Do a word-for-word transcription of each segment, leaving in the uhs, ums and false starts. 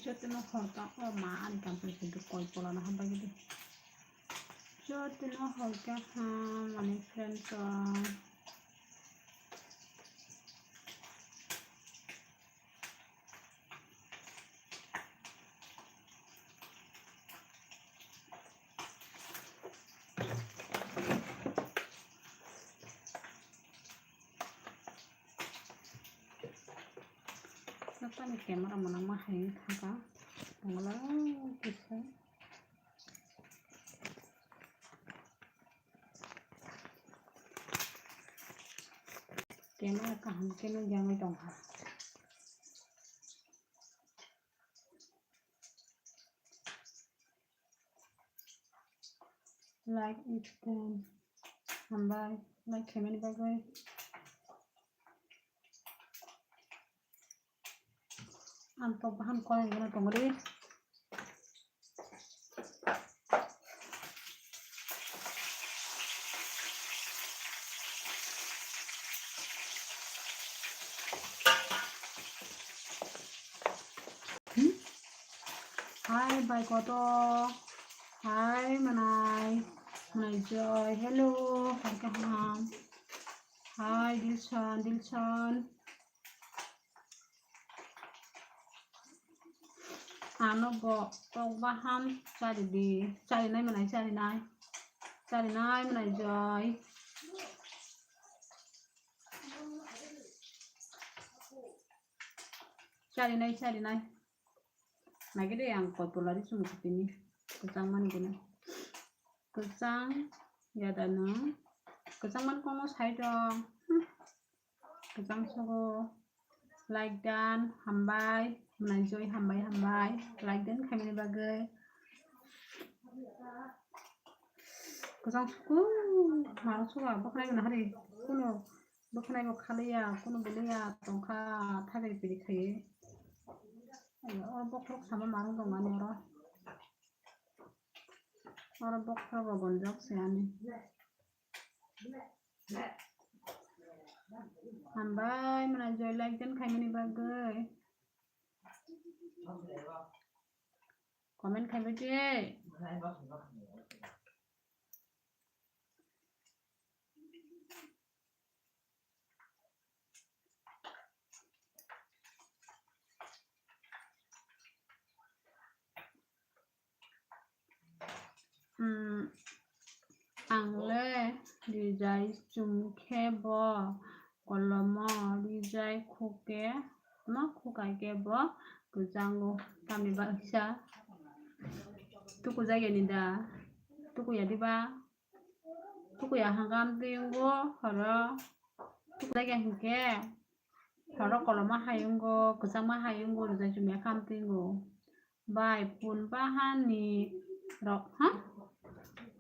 Jotono horka o ma ani kampani se koi polano hambai gidi. Jotono horka ha mani friend rok. Ani camera manang ma hai thaka tongla kisa. Camera kaham khe nukjagwi tongkha. Like is ten. Hambai like khaimani bagwi. Ang tok bahan koi gana tongri. Hai bai koto. Hai manai. Manai joy. Hello. Hai kaham. Hai Dilson, Dilson. Ano bo tok bahan chari di. Chari nai manai, chari nai. Chari nai manai joy. Chari nai, chari nai. Nagi de ang koi polari sum kutini. Kwchang mani guna. Kwchang yada no. Kwchang man kono side o. Hmm. Kwchang sogo. Like dan hambai. Manai joy hambai hambai. Like dan khaimani bagwi. Kwchang suku, marok suka, bwkhwnai gana hari, kunu bwkhwnai bo khaliya, kunu bwliya tongkha, thaibai piri khaiwi. Ayo, o bokhorok sama marok tongmani oro. Oro bokhorok bo gonjak se ani. Hambai, mwnai joy like dan khaimani bagwi. Comment khaibai di. Hmm, ang le rijai chum khe bo kolomo rijai khuk khe, ma khuk hai khe bo kwchango. Tamni baksa tuku jagani da, tuku ya diba? Tukuya hwnkhe amtwi wngo horo. Tukuya hwnkhe horo koloma hai wngo, kwchangma hai wngo, rijai chumya khe amtwi wngo. Bai pun bahan ni rok, ha?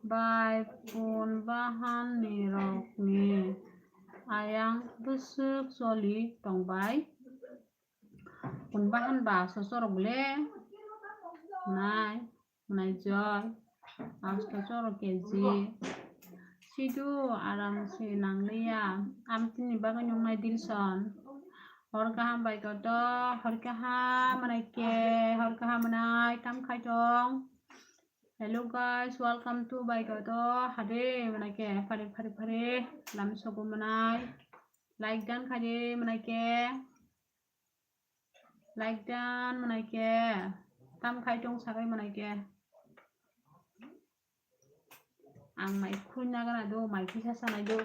Bai pun bahan ni rok ni ayang bwswk choli tongbai. Pun bahan ba so chorok le nai. Mwnai joy, asto choro keji. Sidu aram se nangliya. Amtini bagwi nungnai Dilson. Hor kaham bai koto, hor kaham mwnai ke, hor kaham mwnai tam khai tong. Hello guys, welcome to bai koto. Hade mwnai ke, phare phare phare, lam sogo mwnai. Like dan khai de mwnai ke. Like dan mwnai ke. Tam khai tong sagai mwnai ke. Ang mai khui nagana do, mai kisa sanai do.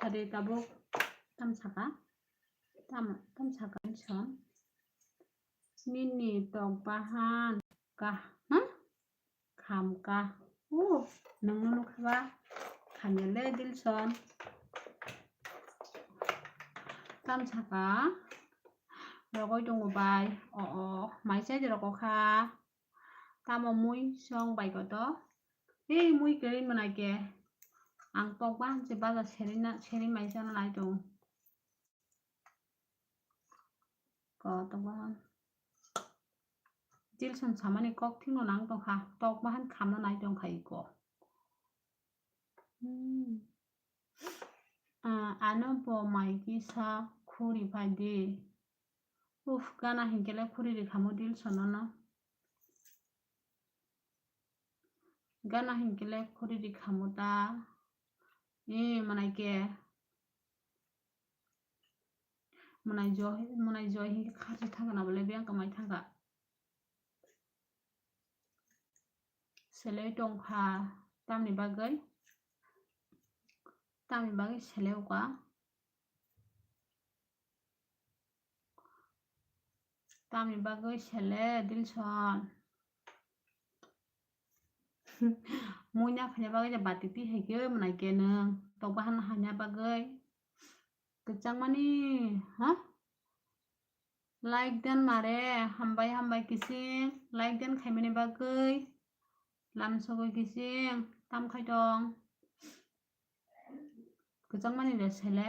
Ade tabuk tam saka. Tam, tam saka son. Nini tok bahan ka, ha? Khamka. Uh, nungno nukha ba? Khamya le Dilson. Tam saka. Rogoi tongo bai. O, o, mai chai de rogo kha. Tamo mui song bai koto. Ei mui kwrwi mwnai ke. Ang tok bahan se baja seri na, seri mai chana nai tongo. Ko tok bahan. Dilson samani kok thwngno nang tongkha. Tok bahan khamna nai tongkha iko. Hmm. Ah, ano bo mai kisa khuri phai di. Uf, gana hinkhe le khuri ri khamo Dilson no. Gana hinkhe le khuri ri khamo ta. E, mwnai ke. Mwnai joy, mwnai joy hinkhe kharchi thangna bole biyang kamai thangkha. Selei tongkha tamni bagwi, tamni bagwi selei oka. Tamni bagwi sele Dilson. Mui na phaina bagwi je bati twi hai khe mwnai khe nwng tok bahan hamya bagwi. Kwchangmani, ha? Like den mare, hambai hambai kising. Like den khaimani bagwi. Lam sogwi kising. Tam khai tong. Kwchangmani de sele.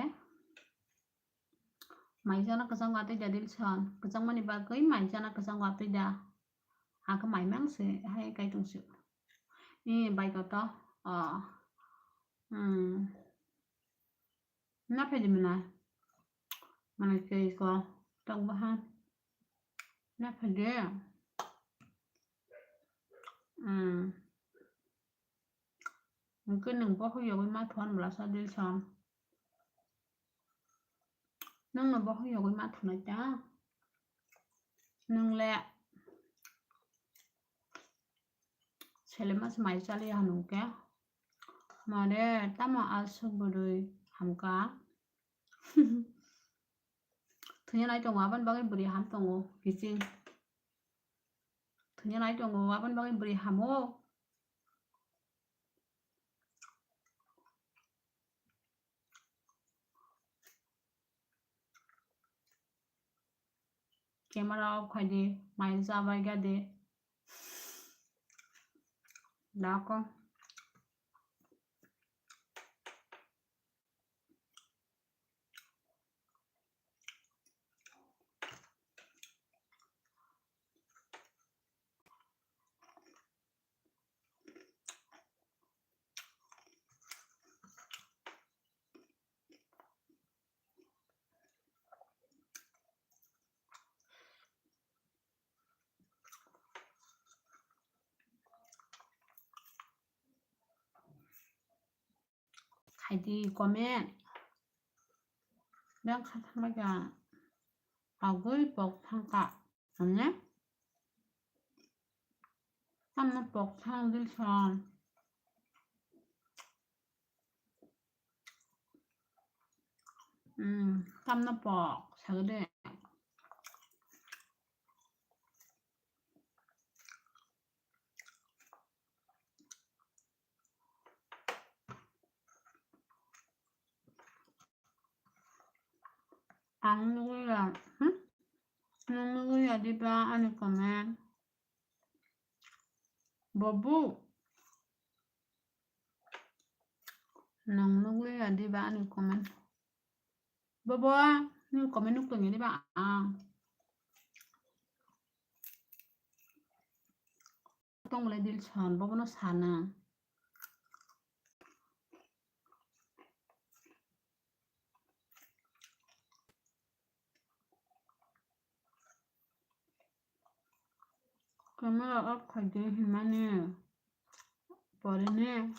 Mai jana kwchang watwi da Dilson. Kwchangmani bagwi mai jana kwchang watwi da. Hakhe mai mang se hai kai tong se. Ni bai koto. Oh. Hmm. Na phaidi mwnai. Mwnai khe iko tok bahan. Na phaidi. Hmm. Hwnkhe nwng bokhok yogwi ma thon bwlasa Dilson. Nwngno bokhok yogwi ma thonai ta. Nwng le Sele mas mai chali hanung ke. Mare tamo aswk bwrwi hamka. Thwina nai tongo, aboni bagwi bwrwi ham tongo, kiching. Thwina nai tongo, aboni bagwi bwrwi hamo. Camera off khai di, mai chabai ga de. Dako. Khaidi comment. Beng kha thanglaika. Agwi pok thangka. Hanya. Tamno pok thang Dilson. Hmm, tamno pok sagde. Ang nugwi ya, hmm? Nung nugwi ya diba ani comment? Bobu. Nung nugwi ya diba ani comment? Bobo, nung comment nuk tongya diba ang? Tongmole Dilson, bobono sana. Camera off khaidi himani porini.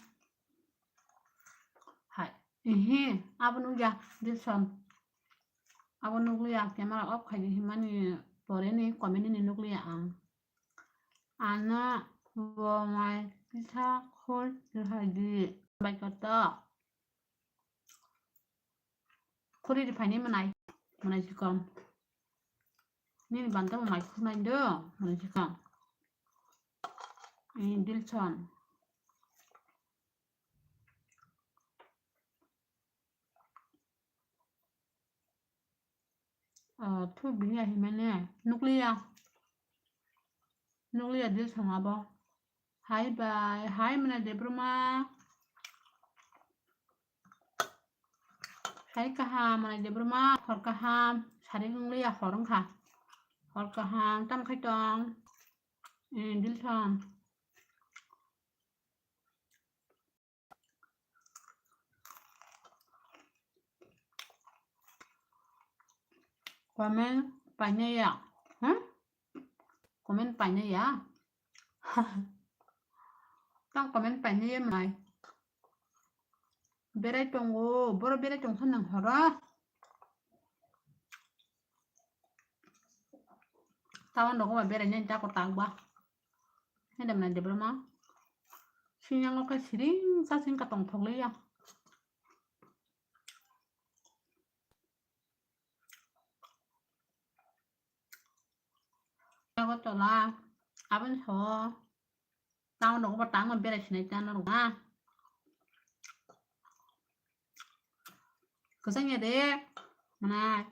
Hai, ihi, abo nukya, Dilson. Abo nukliya, camera off khaidi himani porini comment ni nukliya ang. Ano bo mai kisa khul rwhaidi. Bai koto. Kori ri phaini mwnai, mwnai sikam. Nini banta bo mai khunai do, mwnai sikam. Dilson. Oh, thu bini ya himene. Nukliya. Nukliya Dilson abo. Hai bai, hai mwnai Debbarma. Hai kaham mwnai Debbarma, hor kaham. Sari nukliya hor wngkha. Hor kaham, tam khai tong. Eh, Dilson. Comment painai ya. Hmm? Comment painai ya. Tang comment painai ya mai. Berai tongo, boro berai tong san nang horo. Tawan rogo ba berai nai tako tak ba. Hede mwnai Debbarma. Sinyango khe siring sa sing ka tong thok le ya. Agartala, aboni sao town rogo bo tangma berai sinai chana rok na. Kwchang ya de, mwnai.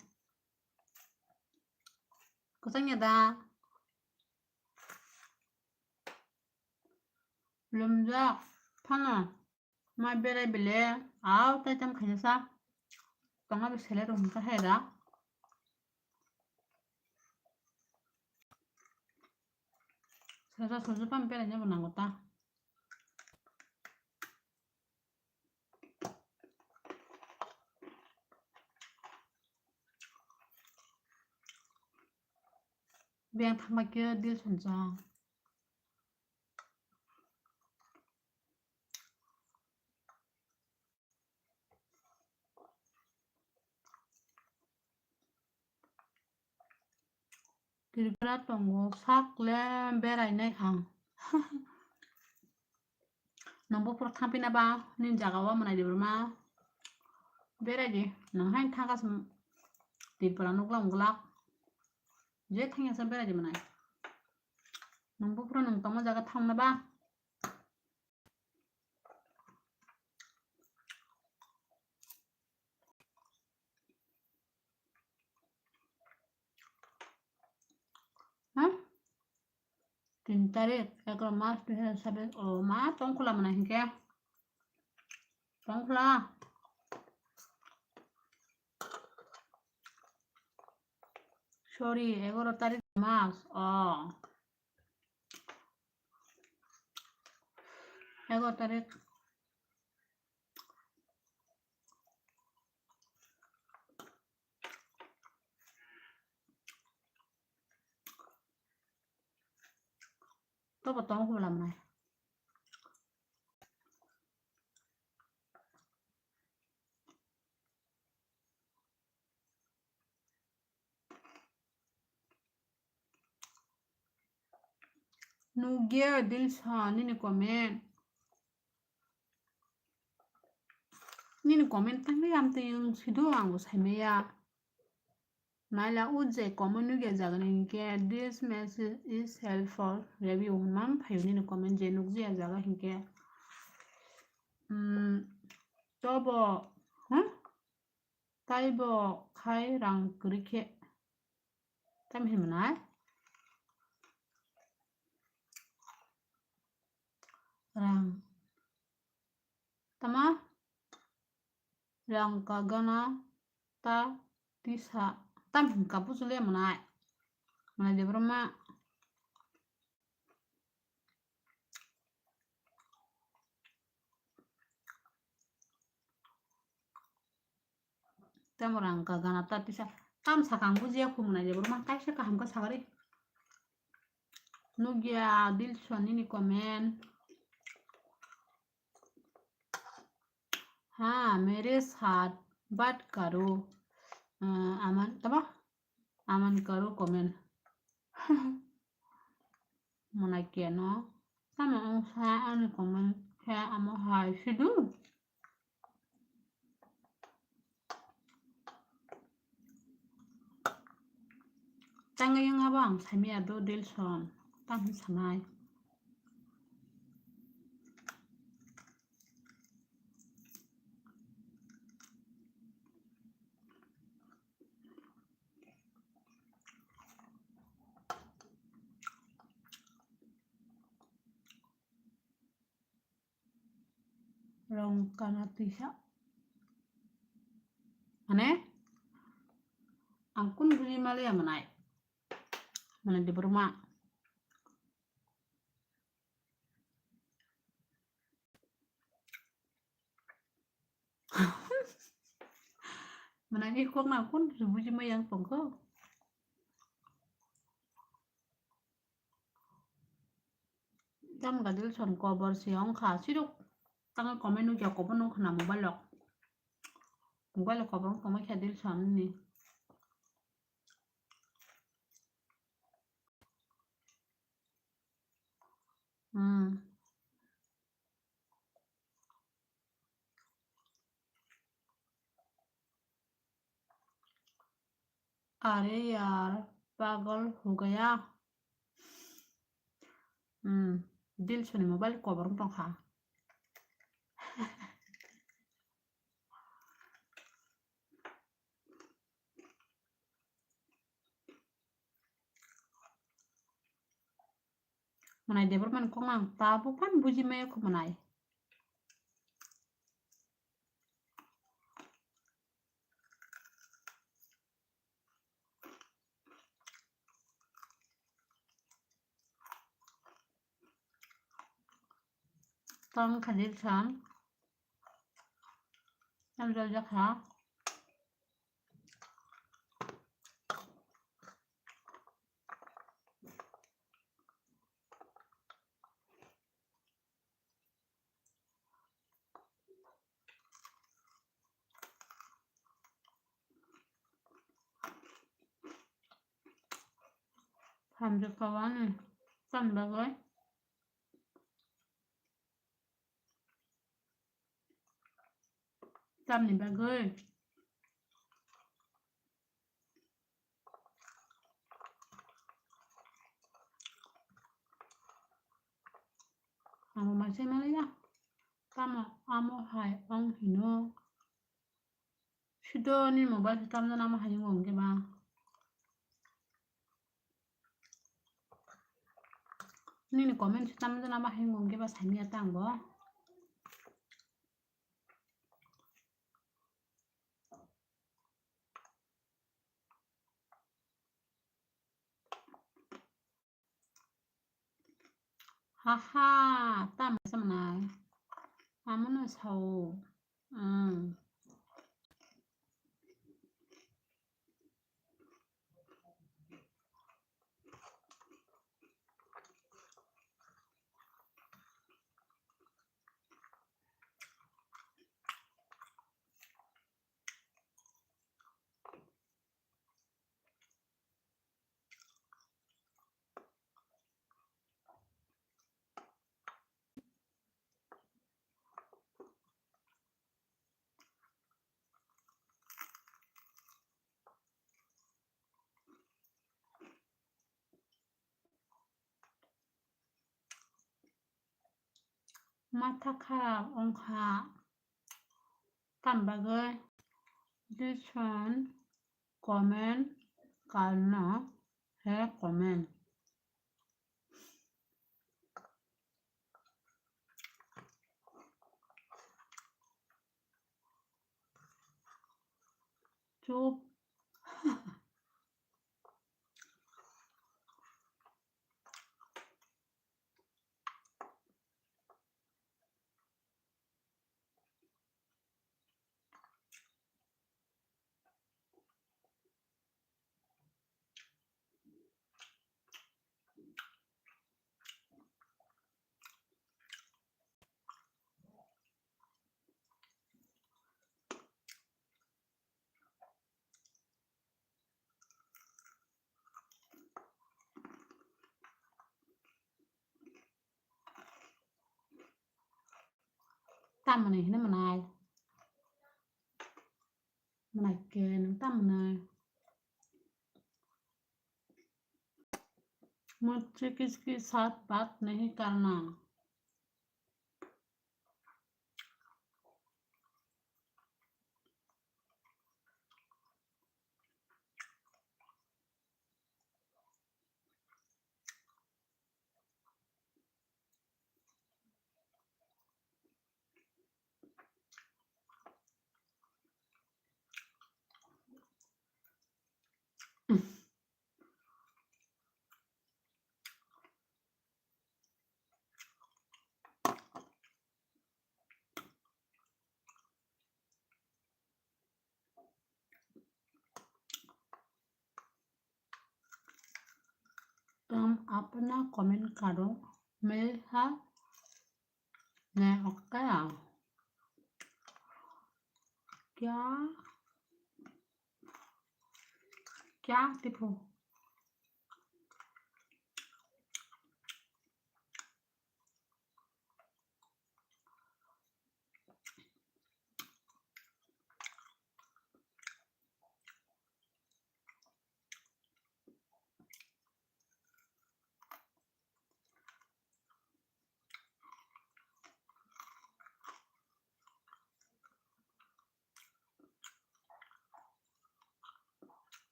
Kwchang ya da. Lumjak phano. Ma berai bele, au tai tam khaisa sa. Tonga be sele rung ka hai da. Sasa sojo pam berai ne bo nango ta. Beng thangma khe Dilson chong. Tripura tongo, sak le berainai ang. Nang buphuru thangpina ba, nini jaga o mwnai Debbarma. Berai di, nang hai thangkha se Tripura nukla wngwlak. Je thangya se berai di mwnai. Nang buphuru nang tongma jaga thangna ba. Ha? Tin tarik, egaroh March dui hajar sabis. O ma, tongkhwla mwnai hinkhe. Tongkhwla. Sorry, egaroh tarik March. O. Egaroh tarik. Tobo tong hula mwnai. Nugya Dilson nini comment. Nini comment tangwi amtwi wng sido ang bo saimaya. Naila o je comment nugya jaga ni hinkhe, "This message is helpful review" hwnma phaio nini comment je nukjaya jaga hinkhe. Hmm, tobo, huh? Taibo khai rang kwrwi khe. Tamo hinmwnai? Rang. Tama? Rang kagana ta tisa. Tam hinka buchule mwnai. Mwnai Debbarma. Tamo rang kagana ta tisa. Tam sakang bujiya khumnai je borok mang kaisa kaham ka sagari. Nugya Dilson nini comment. Ha, mere saath baat karo. Ah, aman, tama? Aman karo comment. Mwnai keno. Tamo wngsa ani comment khe amo hai sidu. Tangwi wng abo ang saimaya do Dilson, tamo sanai. Rong kana tisa. Mane, ang kun bini maliya manai. Mane Debbarma. Mane ni kok na kun buji ma yang tongko. Tam ga Dilson kobor se wngkha siruk. Tang comment nukya kobor nukha na mobile rok. Mobile rok kobor wngkha mai kha Dilson ni. Hmm. Are yaar, pagol ho gaya. Hmm, Dilson ni mobile kobor wng tongkha. Mwnai Debbarma ni kok nang tabuk phano buji maya kho mwnai. Tang kha Dilson. Tam jol jakha. Hamjak kawani tam bagwi. Tamni bagwi. Amo maisai maliya. Tamo amo hai ong hino. Sudo ni mobile se tamjana ma hayung wng khe ba. Nini comment se tamjana ma hayung wng khe ba saimya tang bo. Haha, tamo samnai. Amono sao. Hmm. Matha kharap wngkha. Tam bagwi Dilson comment karno he comment. Chup. Tamoni hino mwnai. Mwnai ke nung tamoni. मुझसे किसके साथ बात नहीं करना। तुम अपना कमेंट करो, मेरा नहीं होता। क्या, क्या टिपो?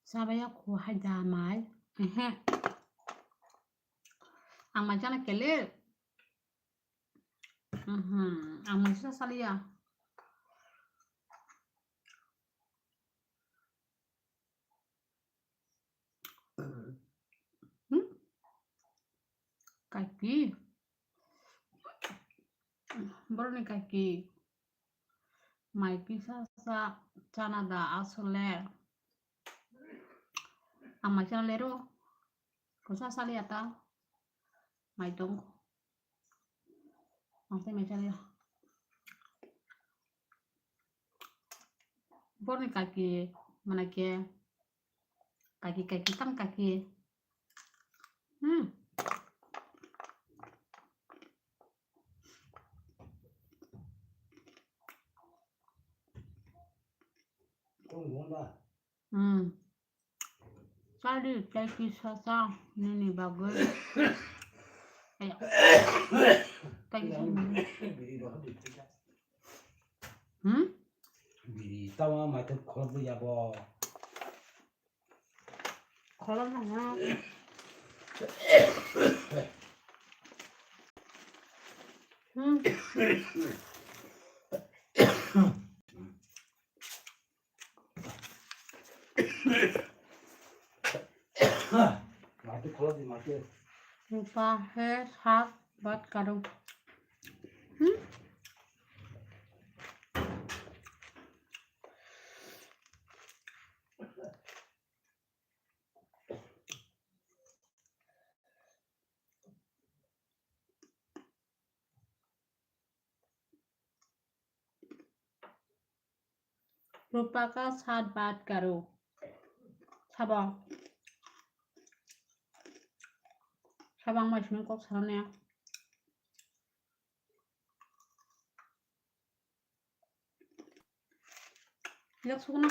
Sabaya khu hai da mai. Ehe. Ang mai chana kele. Mhm. Ang mai sa saliya. Hmm? Kaki. Boroni kaki. Mai kisa sa chana da asole. Ang mai chana lero. Kosa saliya ta. Mai tong. Ang sai mai chana. Borni kaki, mana ke, kaki, kaki, tam kaki. Hmm. Hmm. Sali, thank you, Sasa, nini bagwi. Ayo. Thank you so much. Hmm? Biri tawa mai tei kholobwi yabo. Kholobma na. Hmm. Mati kholobwi mati. Rupa hai saag bhat karo. Hmm? Rupa ka saag bhat karo. Sabo. Sabo ang mai simi kok sana ne. Yak sukna.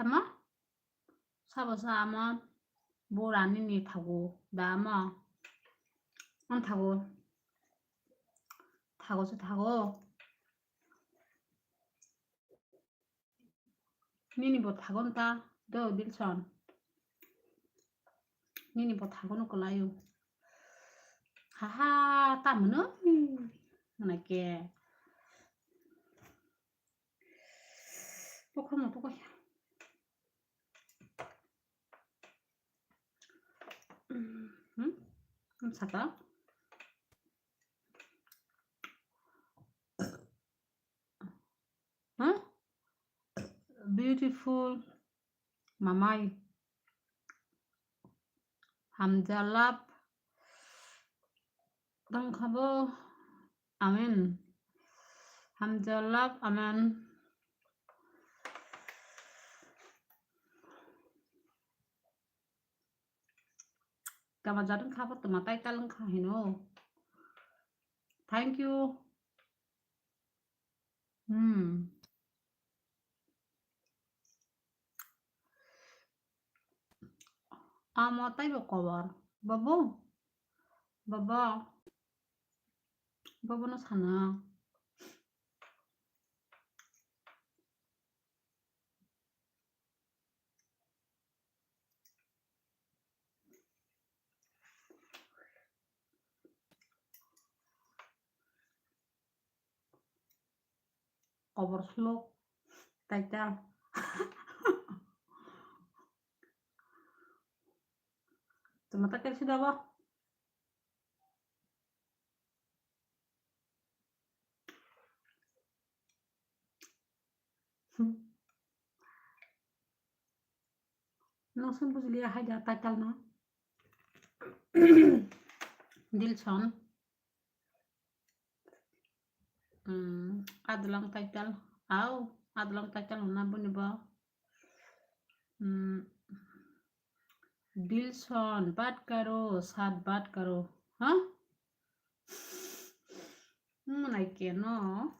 Tamo? Sabo sa amo bura nini thago da amo. Ang thago. Thago se thago. Nini bo thagon ta do Dilson. Nini bo thagono kwlaio. Haha, ta mwnwi. Mwnai ke. Pokha mo pokha. Hmm? Saka. Huh? Beautiful mamai. Hamjalap. Tongkhabo. Amen. Hamjalap. Amen. Tama jat wngkha bo, tama title wngkha hino. Thank you. Hmm. Amo taibo kobor. Bobo. Bobo. Bobo no sana. Kobor slok. Title. Tama title sida ba. Hmm. Nung sung bujiliya hai da title no. Dilson. Hmm, adlang title. Au, adlang title na buni ba. Hmm. Dilson, bat karo, sat bat karo. Ha? Hmm, I cannot.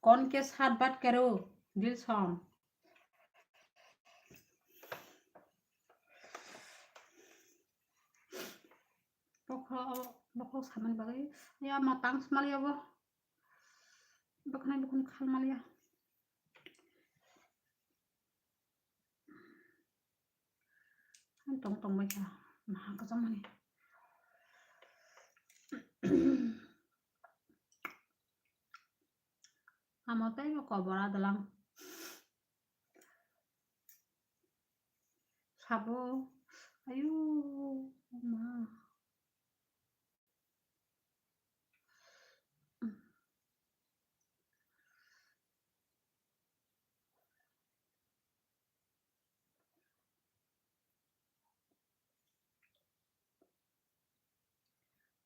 Kon ke sat bat karo, Dilson. Bokho, bokho samani bagwi. Ya, ma tang smali abo. Bokhnai bokhnai khal maliya. Ang tong tong bai kha. Maha kacham mani. Amo tei bo kobor adwlang. Sabo. Ayu, ma.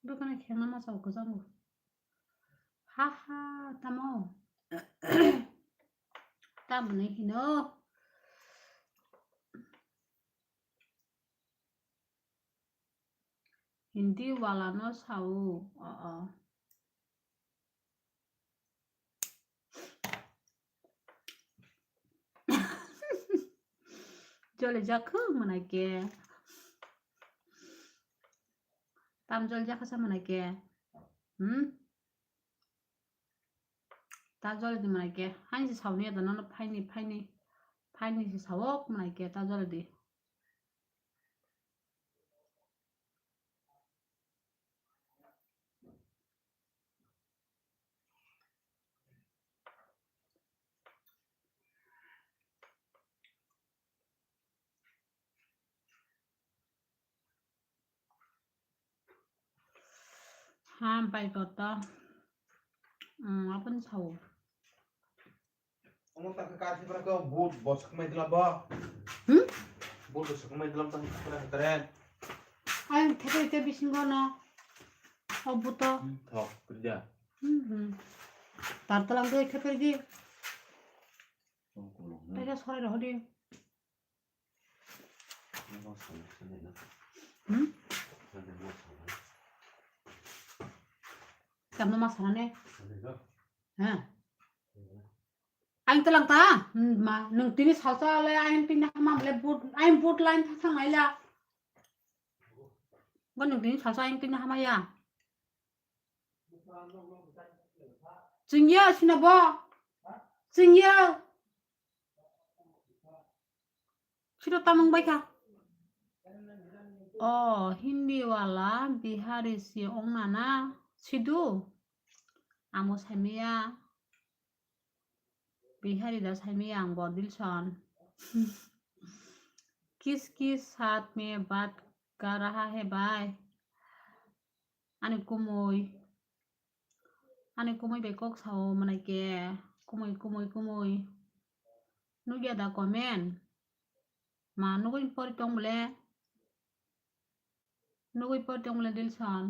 Bwkhano khengna ma sao kwchango. Ha ha, tamo? Tamoni hino? Hindi wala no sao. O, o. Jole jakhu mwnai ke. Tam jole jakha sa mwnai ke. Hmm? Ta jole di mwnai ke. Haini se sauni ya da nono phaini, phaini, phaini se sao mwnai ke ta jole di. Hambai kota. Hmm, apa ni sao? Omo ta kha kasi pra ko boot bosak mai dilam bo. Hmm? Boot bosak mai dilam ta pra karen. Ay, thete te bisingo no. O buto. Hmm, thok, kerja. Hmm, hmm. Tar talang doi khe pergi. Oh, kolong. Tega sore rohdi. Hmm? Kamno ma sanane? Ha. Aing telang ta? Hmm, ma, nung tini salsa le aing tini hama le boot, aing boot line ta thang aila. Bo nung tini salsa aing tini hama ya. Chwngya sino bo. Chwngya. Sino tamung bai kha. O Hindi wala Bihari si ong nana sidu. Amo samia. Bihari da saimaya ang bo Dilson. Kis kis saath mein baat kar raha hai bhai. Ani kumui. Ani kumui bai kok sao manai ke. Kumui, kumui, kumui. Nugya da comment. Ma nugui pori tong bole. Nugui pori tong bole Dilson.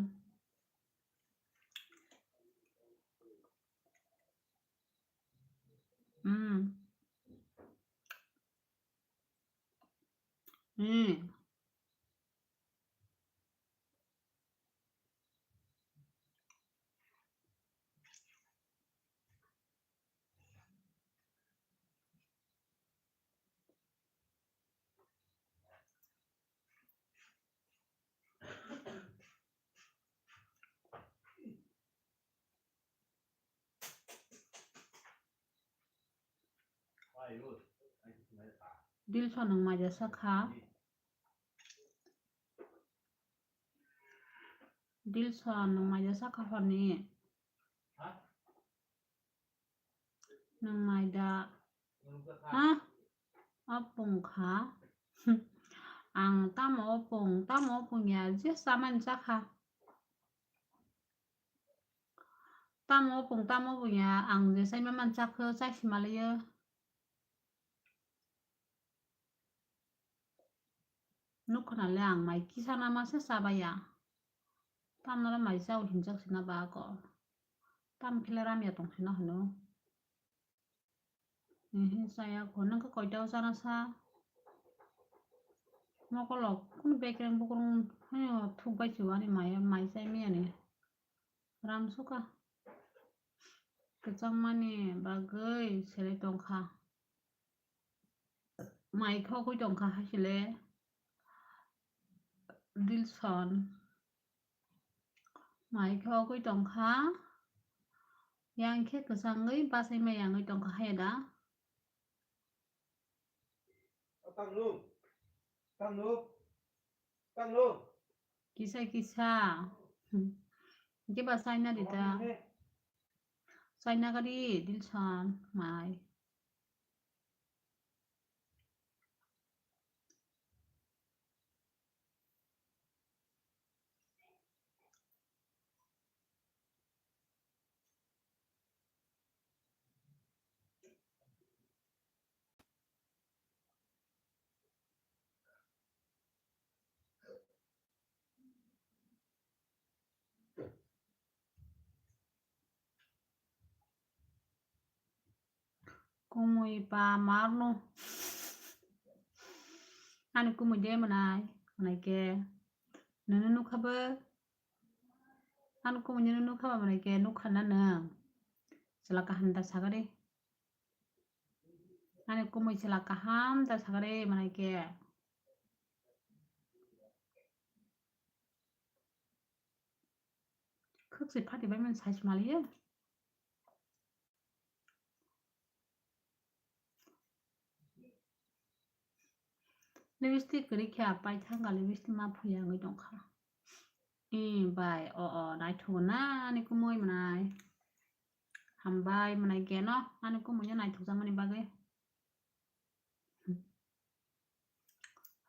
Hmm. Hmm. Dilson nwng maida sakha. Dilson nwng maida sakha hwnwi. Nwng maida. Ha? Opung kha. Ang tamo opung, tamo opung ya, je samani chakha. Tamo opung, tamo opung ya, ang je saima man chakha, chai simalayo. Nukha nale ang mai kisa nama se chabaya. Tamno mai chao hinjak sina ba ko. Tam khele ramya tong sina hino. Ehe, chaya ko nang ka koita o chana sa. Mokolok kun bekreng bukrung hayo thuk bai si wani mai mai chai miyani. Ram suka. Kwchangmani bagwi selai tongkha. Mai khogwi tongkha hasile Dilson. Mai khogwi tongkha. Yang khe kwchangwi bachai mai yangwi tongkha haya da. Tangno. Tangno. Tangno. Kisa kisa. Hwnkhe ba chaina di da. Chaina gari Dilson mai. Kumui pa marno. Ani kumui de manai, manai ke. Nunu nukha bo. Ani kumui nunu nukha ba manai ke, nukha na nung. Chwla kaham da sagari. Ani kumui chwla kaham da sagari manai ke. Khwk se phati bai mani size maliya. Lipstick kwrwi khe apai thangkha, lipstick ma phuya wngwi tongkha. Ee bai, o, o, naithogo na ani kumui mwnai. Hambai mwnai keno ani kumui no naithokjakmani bagwi.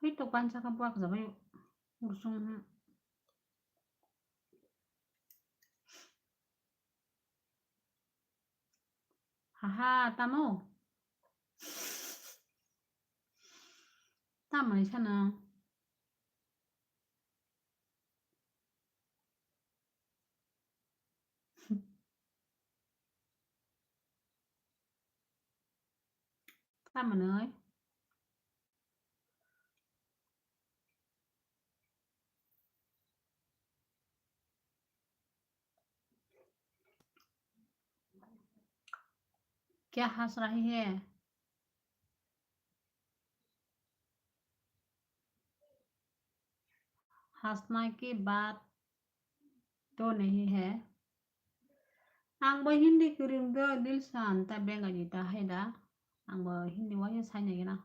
Hai to pansa kha buak jabai ursung, hmm. Haha, tamo? Tamo ni sana? Tamo ni? क्या हंस रही है? हंसना की बात तो नहीं है। Ang bo Hindi kwrwng do, Dilson, ta Bengali ta hai da. Ang bo Hindi waisa sai nai gana.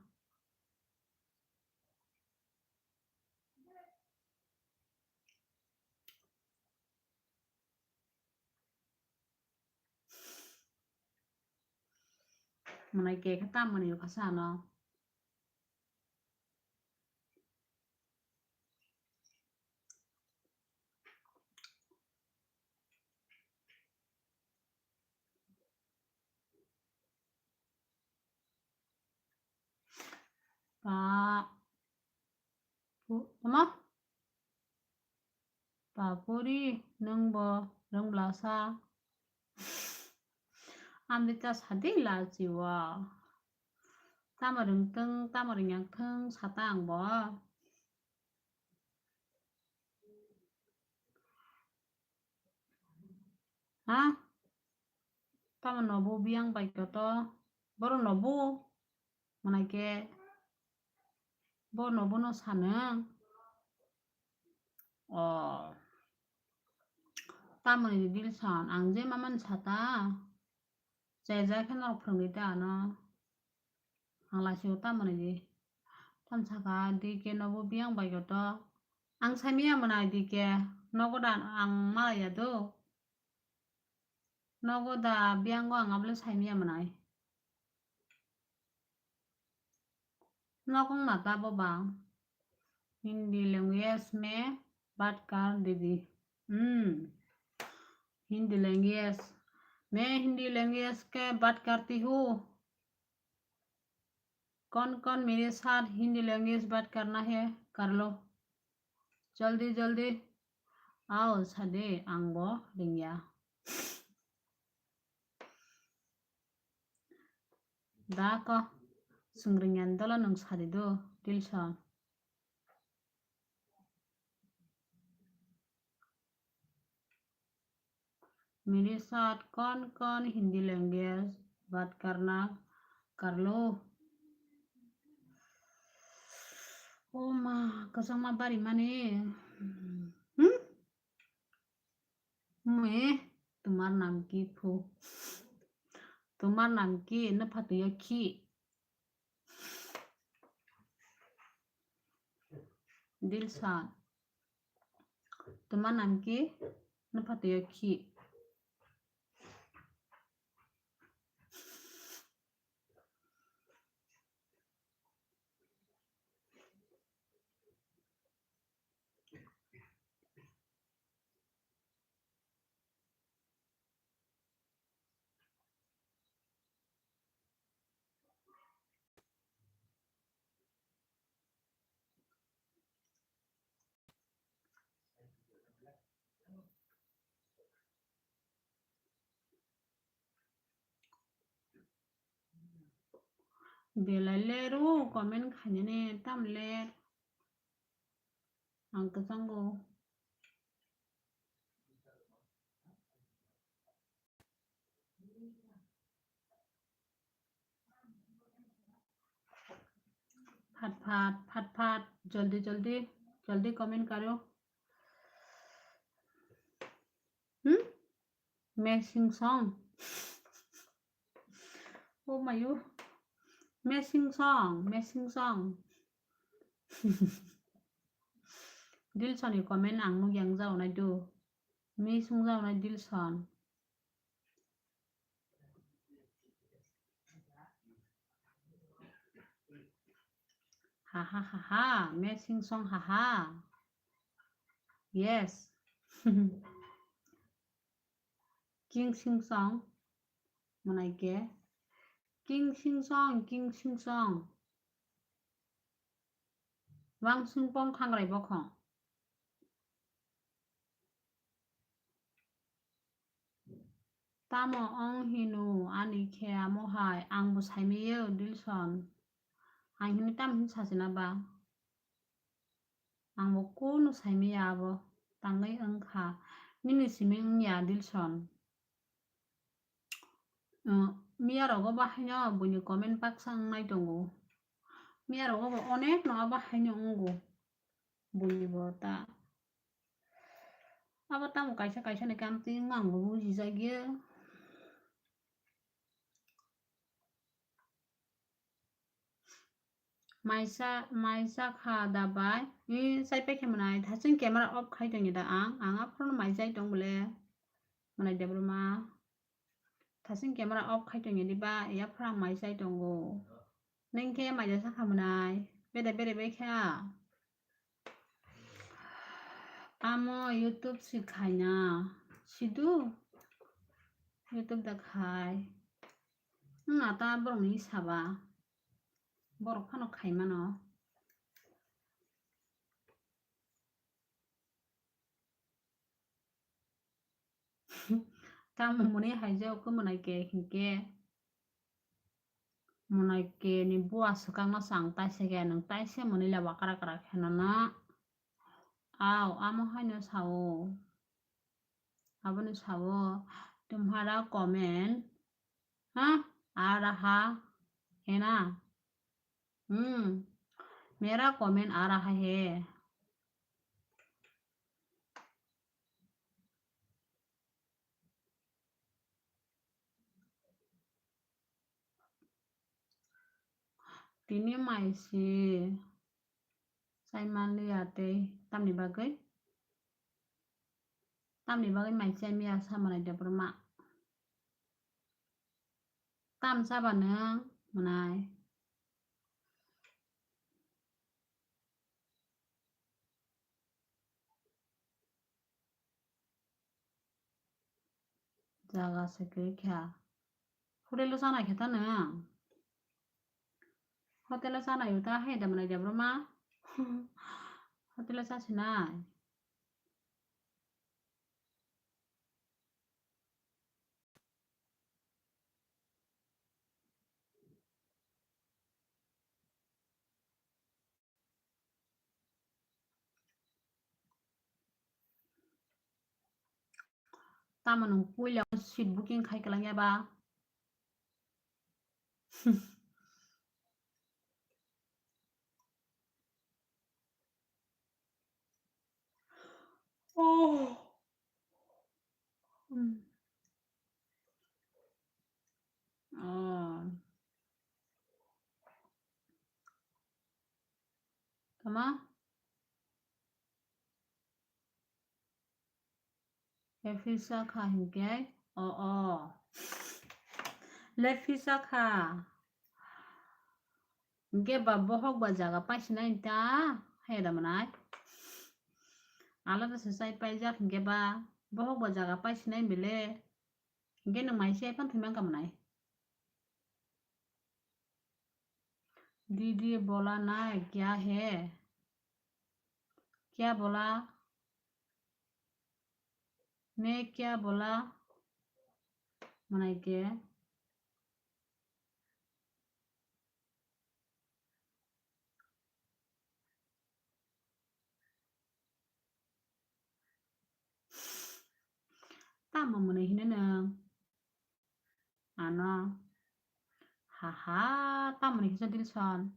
Mwnai khe khe tamoni kha sano. Pa, pu-, tama? Papuri, nwng bo rwngblasa. Amrita sadi lachiwa. Tamo rwngthwng, tamo rwngya thwng sata ang bo. Ha? Tamo nobu biyang bai koto. Boro nobu. Mwnai khe bo nobu no sanwng. O. Tamoni Dilson, ang je mamani sata. Chejak khe norok phwrwngwi ta ano. Ang laisio tamoni di. Tam saka D K nobo biyang bai koto. Ang saimaya mwnai D K. Nogo da ang malaya do. Nogo da biyango ang abole saimaya mwnai. Nok wngma ta bo ba? Hindi language mein baat kar didi. Hmm. Hindi language. Main Hindi language ke baat karti hu. Kon kon mere saath Hindi language baat karna hai? Kar lo. Jaldi jaldi. Ao sade, ang bo rwngya. Da ko, chwng rwngya ni dolo nwng sadi do, Dilson. Mere saath kon kon Hindi language baat karna kar lo? O ma, kwchangma bari mani. Hmm? Me, tumar naam ki phu? Tumar naam ki? Nwpha twi o khi. Dilson. Tumar naam ki? Nwpha twi o khi. Belai ler o, comment khainani tam ler. Ang kwchango. Phat phat, phat phat, jaldi jaldi, jaldi comment karo. Hmm? Missing song. Oh my, oh. Missing song, missing song. Dilson ni comment ang nukya wngjago nai do. Missing jago nai Dilson. Ha ha ha ha, missing song ha ha. Yes. King sing song. Mwnai khe. King sing song, king sing song. Wangsing pong khangrai bokhong. Tamo ong hino ani khe amo hai, ang bo saimaya Dilson. Ang hini tamo hini sachina ba? Ang bo kunu saimaya abo, tangwi wngkha. Nini simi wngya Dilson. Miya rogo bahaino buini comment baksa wngnai tongo. Miya rogo bo onek no abo haino wngo. Buini bo ta. Abo tamo kaisa kaisa ni kam twi wngma ang bo bujijak ya. Maisa, maisa kha da bai. I sai pai khe mwnai. Thaching camera off khai tongya da ang. Ang aphuru mai jai tong bole. Mwnai Debbarma. Thaching camera off khai tongya di ba. Yaphuru ang mai jai tongo. Neng khe mai jasa kha mwnai. Bede bere bai kha. Amo YouTube si khaina. Sidu. YouTube da khai. Wng ata borok ni saba. Borok phano khai mano. Tamo mwnwi hai jao khe mwnai ke hinkhe. Mwnai ke ni bua swkang no chang taise khe nwng taise mwnwi la wakra kra khe nono. Au, amo haino sao. Aboni sao, tumhara comment, ha, a raha, hai na? Hmm, mera comment a raha hai. Tini mai si sai manliya tei tamni bagwi? Tamni bagwi mai chai miya sa mwnai Debbarma? Tam chaba nwng mwnai? Jaga se kwrwi kha. Hotel o chanai khe ta nwng? Hotel o chanai ta hai da mwnai Debbarma? Hotel o chasinai. Tamo nwng puila seat booking khai kwlangya ba? Oh. Hmm. Oh. Tama? Lephisa kha hinkhe, o, o. Lephisa kha. Hinkhe ba bohok ba jaga paisinai ta, hai da mwnai. Alada se chai paijak hinkhe ba, bohok ba jaga paisinai bele. Hinkhe nwng mai se phano thwi mankha mwnai. दीदी बोला ना क्या है? क्या बोला? मैं क्या बोला? Mwnai ke. Tamo mwnwi hino nwng? Ano. Haha, tamoni kisa Dilson.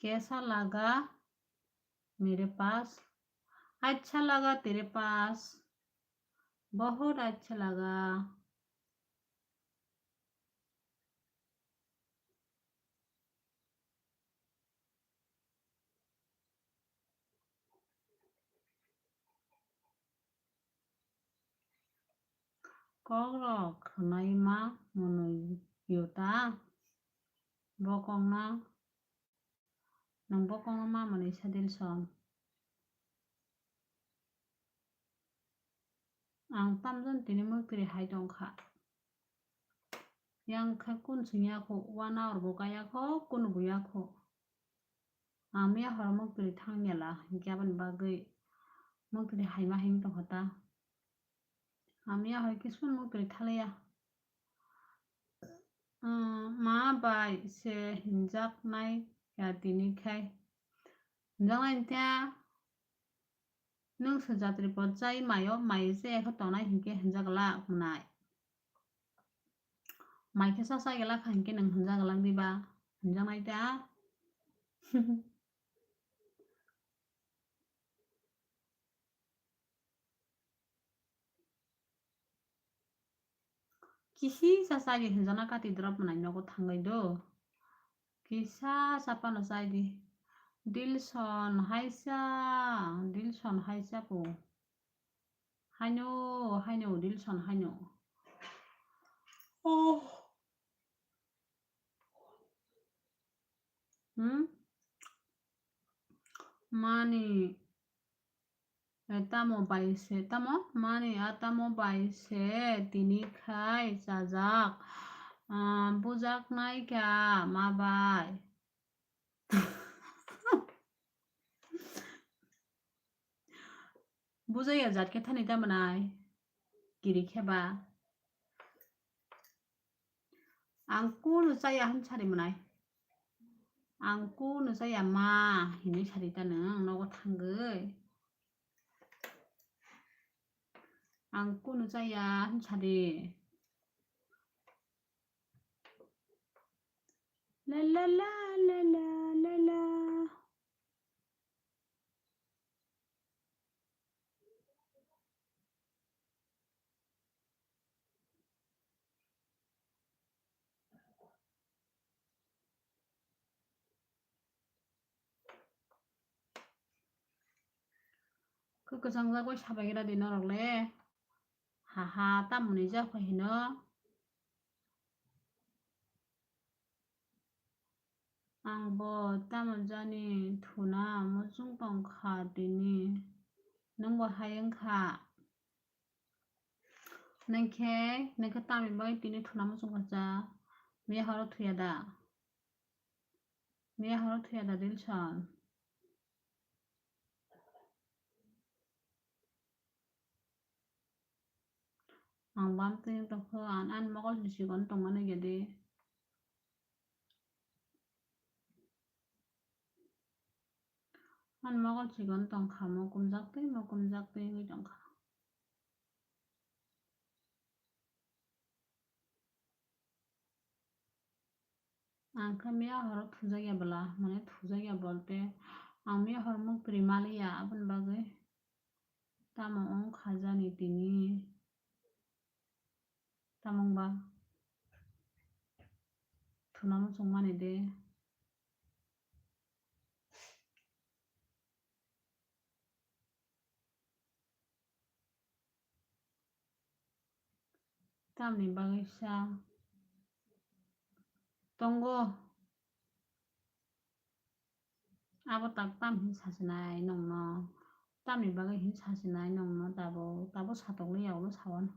कैसा लगा मेरे पास? अच्छा लगा तेरे पास। बहुत अच्छा लगा। Kokrok khwnai ma mwnwi yo ta? Bokongno, nwng bokongno ma mwnwi sa Dilson? Ang tamjani tini mwktwiri hai tongkha. Yang kha kun singya kho, one hour bo kaya kho, kun buya kho. Ang miya horo mwktwiri thang yala, hinkhe aboni bagwi mwktwiri haima him tongkha ta. Ang miya horo kisu mwktwiri thalaya. Umm, ma bai se hinjaknai ya tini khai. Hinjaknai tya. Nwng se jatri pot chai maio, mai se ekho tongnai hinkhe hinjak glak mwnai. Mai khe sa chai glak kha hinkhe nwng hinjak glak diba? Hinjaknai ta. Kisi sa chai di hinjana kati drop mwnai nogo thangwi do. Kisa sa pano chai di. Dilson haisa, Dilson haisa po. Haino, haino, Dilson haino. Oh. Hmm? Mani, eh, tamo bai se, tamo? Mani, a tamo bai se, tini khai chajak, ah, bujak nai kha ma bai. Bujaya jat khe thani tamo nai? Kiri khe ba. Ang kunu chaya hwn sari mwnai. Ang kunu chaya ma hinwi sari ta nwng nogo thangwi. Ang kunu chaya hwn sari. La la la la la la la. Khe kwchang jagwi sabai gra di norok le. Ha ha, tamoni jak phai hino. Ang bo tamo jani thuna muchung tong kha tini. Nwng bo hai wng kha. Nwng khe, nwng khe tamni bagwi tini thuna muchung kha cha. Miya horo thuya da? Miya horo thuya da Dilson? Ang bam twi tongkho, an, an mokol si sikon tongmani gede. An mokol sikon tongkha, mokumjak twi, mokumjak twi wngwi tongkha. Ang khe miya horo thujakya bwla, mane thujakya bolte ang miya hor muk twi maliya, aboni bagwi tamo wng kha jani tini? Tamo wngba thuna muchung mani de. Tamni bagwi sa tongo? Abo tak tam hin sasinai nongno? Tamni bagwi hin sasinai nongno tabo? Tabo satokliya ulo sawan.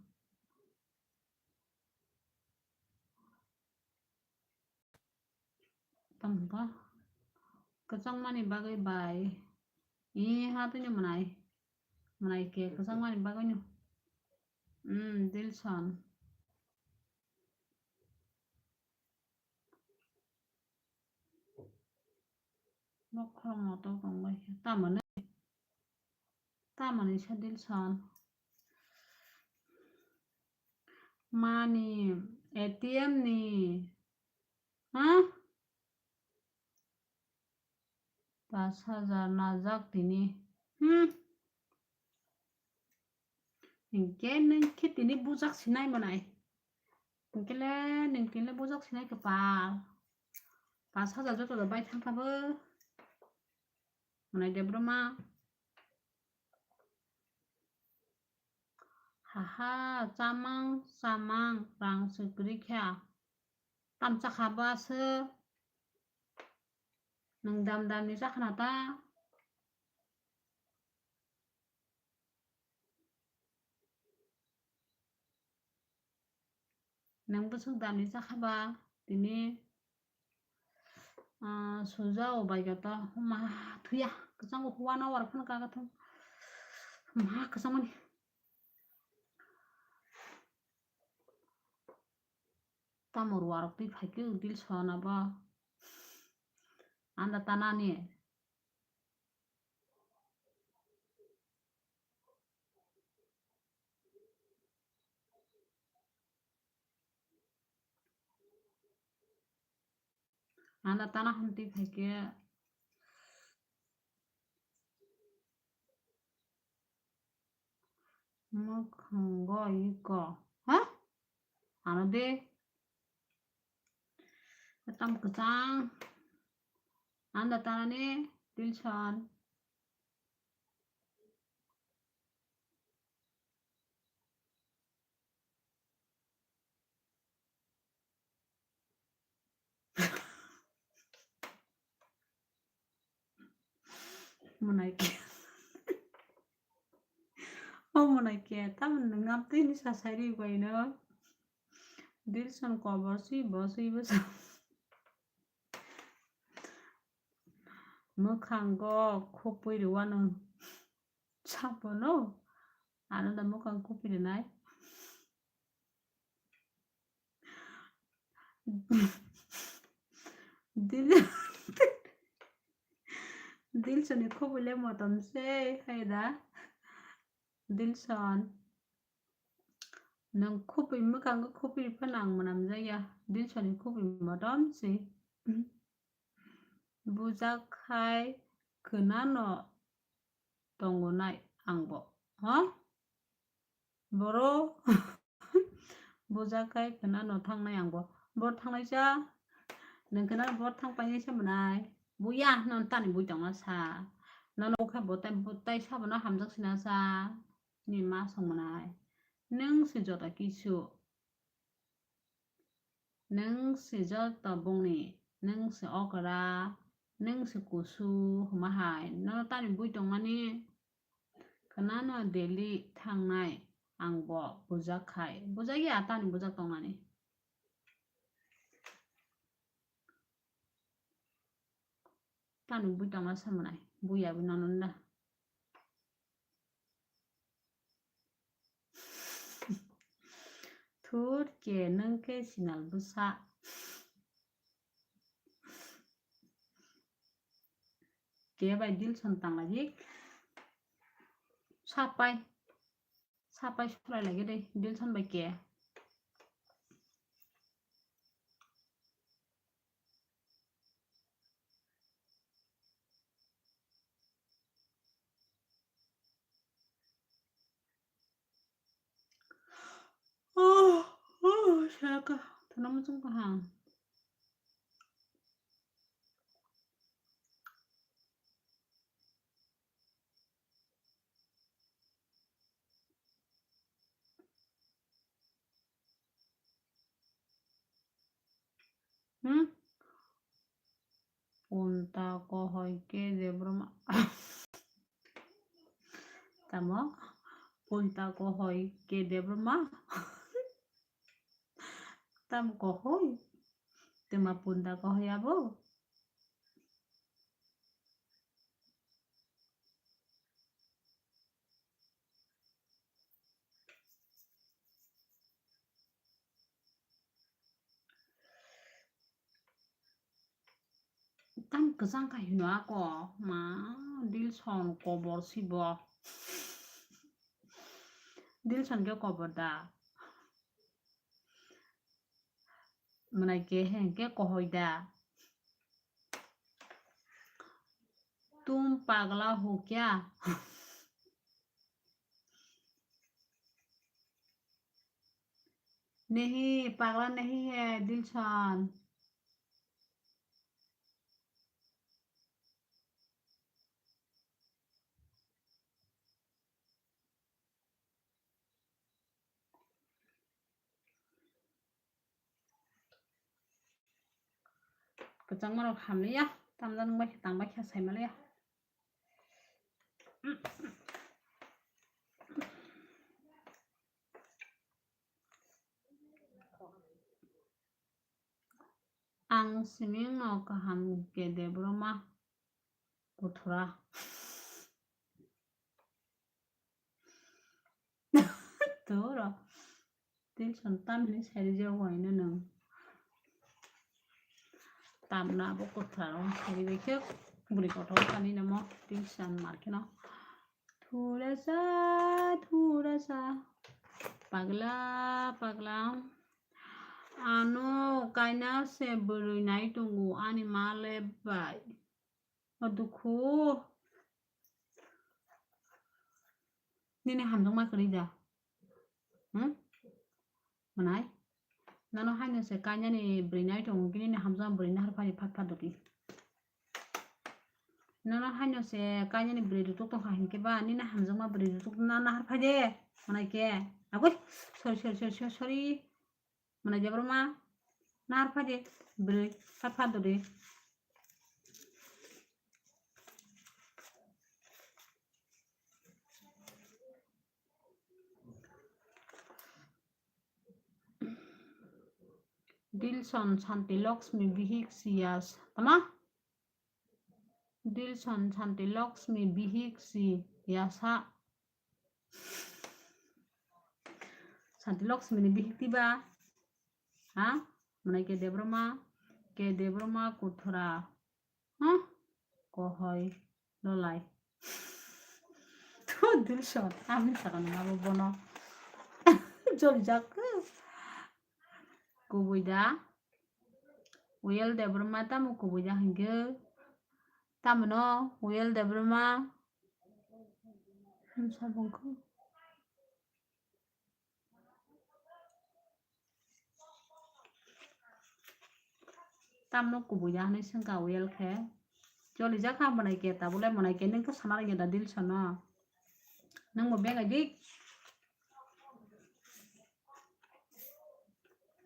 Tamo ba kwchangmani bagwi bai. Ee, ha tini mwnai. Mwnai khe kwchangmani bagwino. Hmm, Dilson. Bokhorok motok tongbai khe. Tamoni. Tamoni sa Dilson. Mani, A T M ni. Ha? Pas hajar najak tini. Hmm. Hinkhe nwng khe tini bujak sinai mwnai. Hinkhe le nwng tini le bujak sinai kwpal. Pas hajar joto da bai thang kha bo. Mwnai Debbarma. Haha, chamang, chamang, rang se kwrwi kha. Tam chakha ba se. Nwng dam dam ni chakha na ta. Nwng bwswk dam ni chakha ba tini, ah, suja o bai khe to ma thuya kwchango one hour phano ka thung ma kwchangmani. Tamo ruarok twi phai khe Dilson abo anda tanani. Anda tana hwn twi phai khe mwkhwngo iko. Ha? Ano de. Tam kwchang. Anda tanani Dilson. Mwnai khe. O mwnai khe, tamoni nwng amtwi ni sasai ri bai no. Dilson kobor si bo si bo sa. Mwkhango khupui rwano sabono. Ano da mwkhang khupui rwnai. Dil-, Dilsonni khupui le motom se hai da. Dilson. Nwng khupui mwkhango khupui phano ang mwnam jakya. Dilsonni khupui motom se. Bujak khai khwnano tongo nai angbo. Ha? Boro bujak khai khwnano thangnai angbo. Bor thangnai cha? Nwng khwnano bor thang painai sa mwnai? Buya, non tani bui tongna sa. Nono khe bo tai, bo tai sabono hamjak sina sa. Ni ma song mwnai. Nwng se joto kisu. Nwng se joto bongni, nwng se okra, nwng se kusu hwnma hai, nono tani bui tongmani? Khwnano daily thangnai ang bo bujak khai, bujak ya tani bujak tongmani. Tani bui tongma samanai, bui ya bui nono da. Thur ke nwng khe sinal bwsa. Ke bai Dilson tanglaijik. Sapai. Sapai surai lagi deh, Dilson bai ke. Oh, oh, saka. Tanam muchung kaham. Hmm? Punta kohoi ke Debbarma. Tamo? Punta kohoi ke Debbarma? Tamo kohoi? Tema punta kohoi abo? Tam kwchang kha hino ako, ma, Dilson kobor si bo. Dilson khe kobor da? Mwnai ke hengke kohoi da. Tum pagla ho kya? Nahi, pagla nahi hai, Dilson. Kwchangma rok hamliya, tamjani bai khe tang bai khe saimaliya. Ang simi no kaham ke Debbarma kuthura. Toro. Tension tamni sari je waino nang. Tamna abo kuthura rong sari bai khe buri kotor kani namo tension markino. Thura sa, thura sa. Pagla, pagla. Ano kaina se bwrwi nai tongo ani ma le bai. O dukhu. Nini hamjakma kwrwi da? Hmm? Mwnai? Nono haino se kainani bwrwi nai tongo, nini hamjakma bwrwi nahar phai phat phat dodi. Nono haino se kainani bwrwi dutuk tongkha hinkhe ba, nini hamjakma bwrwi dutuk na nahar phai de, mwnai khe. Agoi, sorry, sorry, sorry, sorry, sorry. Mwnai Debbarma, nahar phai de, bwrwi phat phat dodi. Dilson Santi Lakshmi bihik si yas. Tama? Dilson Santi Lakshmi bihik si yasa. Santi Lakshmi ni bihik tiba. Ha? Mwnai khe Debbarma, khe Debbarma kuthra. Huh? Kohoi lolai. Thu Dilson, ami sakani abo bono. Jolijak. Kubui da. Uyal Debbarma tamo kubui da hinkhe. Tamno Uyal Debbarma. Hmm, sabungkhu. Tamno kubui ya hwnwi swngkha Uyal khe. Cholijakha mwnai khe, tabule mwnai khe nwng khe sana rwngya da Dilson no. Nwng bo bengai di.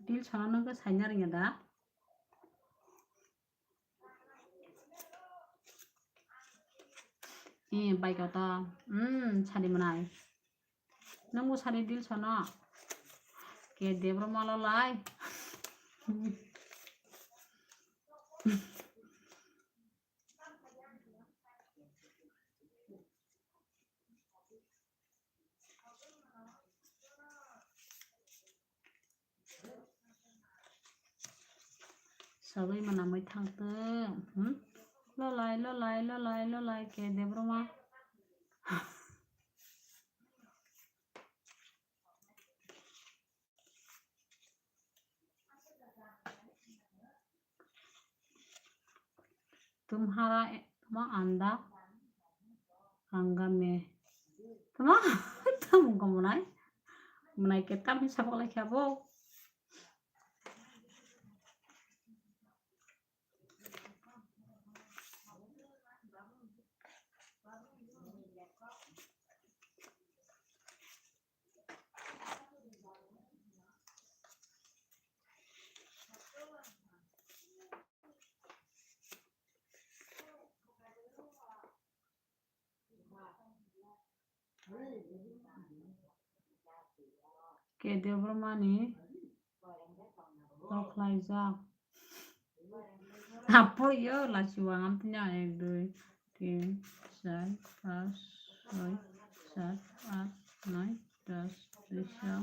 Dilson no nwng khe saina rwngya da. Eh, bai kota. Hmm, sadi mwnai. Nwng bo sadi Dilson no. Khe Debbarma lolai. Sagwi mwnamwi thangtwng. Hmm? Lolai, lolai, lolai, lolai khe Debbarma. Tumhara e-, tuma anda anga me. Tuma, tamo gom mwnai. Mwnai khe tamni sabok lai khe abo. Khe Debbarma ni rwkhlaijak. Apo yo lachiwang amtwini ek, dui, tin, char, panch, choi, sat, aat, noi, dos, risa.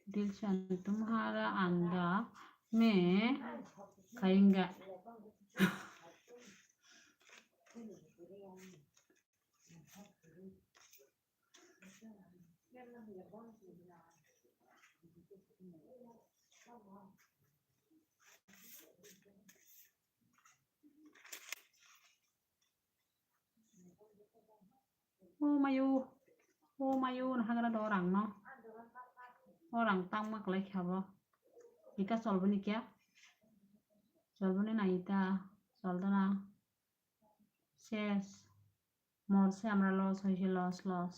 Dilson tumhara anda me khayenga. O mayo, o mayo, nahagra do rang no. O rang tangma kwlai kha bo. Ita cholboni kya? Cholboni na ita, choldona. Ses. Mor se amra loss hoise, loss, loss.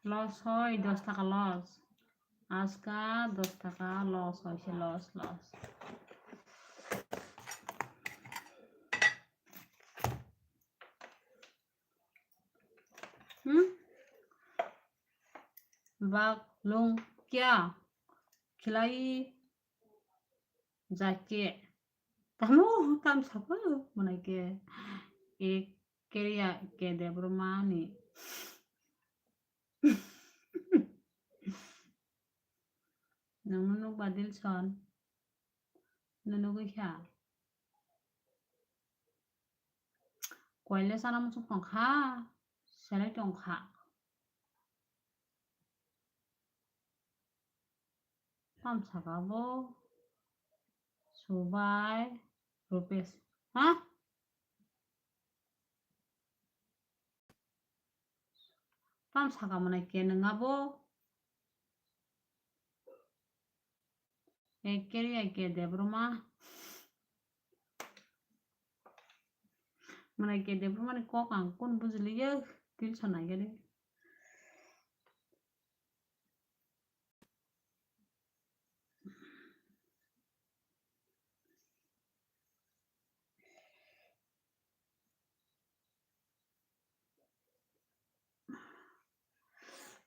Loss hoi, dos taka loss. Aska dos taka loss hoise, loss, loss. Hmm? Bak lung kya khilai jake? Tamo kam sabo mwnai khe. Ek keriya ke Debbarma ni. Nang nunuk ba Dilson. Nunugwi kha. Koile sana muchung tongkha. Selai tongkha. Tam saka bo Subai Rupesh. Ha? Tam saka mwnai ke nwnga bo? Ekeri ake Debroma. Mwnai ke Debroma ni kok ang kun bujiliya, tilson nai gari.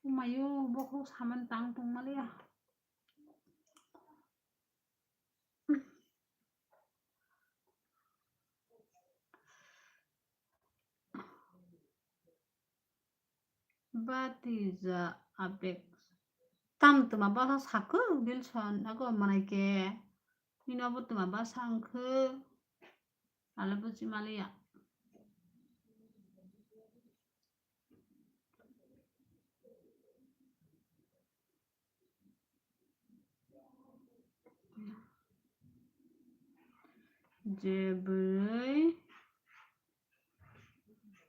Umayo, bokhok saman tang tong maliya. Batija abek. Tam tuma basa sakhu Dilson, ago manai ke. Nino bo tuma basa angkhu. Ale buji maliya. Je bwrwi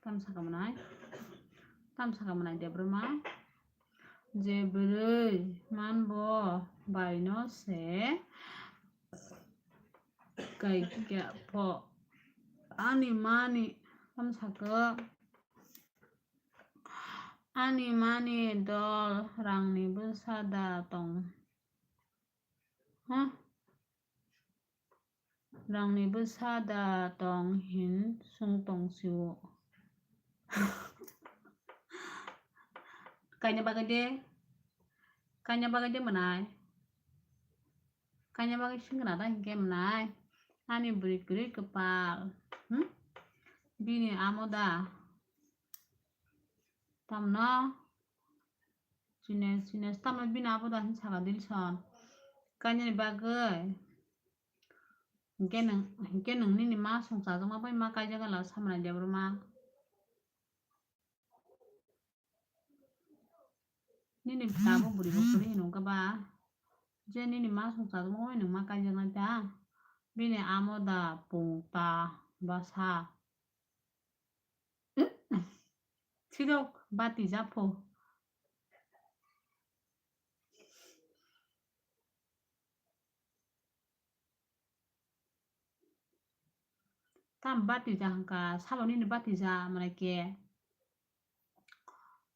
tam saka mwnai, tam saka mwnai Debroma. Je bwrwi man bo bai no se kai kya pho ani mani tam saka. Ani mani dol rangni bwsa da tong. Ha? Rangni bwsa da tong hin sung tong sio. Kaina bagwi de, kaina bagwi de mwnai. Kaina bagwi sing gana da hinkhe mwnai. Ani bwrwi kwrwi kwpal. Hmm? Bini amo da. Tamno? Chine, chine, tamno bini abo da hin saka Dilson. Kainani bagwi. Hinkhe nwng, hinkhe nwng nini ma song chajakma bai ma kaijak la samani Debroma. Nini tabuk bwrwi bo kwrwi hinwi wngkha ba. Je nini ma song chajakma bai nwng ma kaijaknai ta. Bini amo da pung ta basa. Sirok bati japho. Tam bati ja hwnkha, sabo nini bati ja mwnai ke.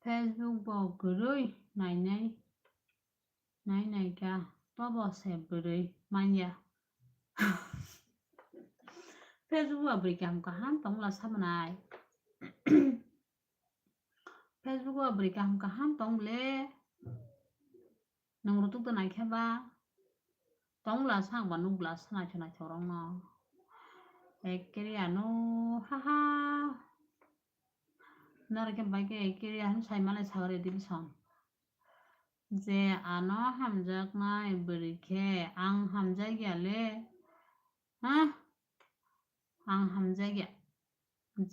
Facebook bo kwrwi nainai. Nai nai kha, tobo se bwrwi manya. Facebook o bwrwi kaham kaham tongla samanai. Facebook o bwrwi kaham kaham tong le. Nwng rutuk da nai khe ba. Tongla sang ba nukla sa naithok naithok rok no. Ekkere ano haha. Norok khe bai khe ekkere ano sai malai sagre Dilson. Je ano hamjaknai bwrwi khe ang hamjakya le, ha? Ang hamjakya.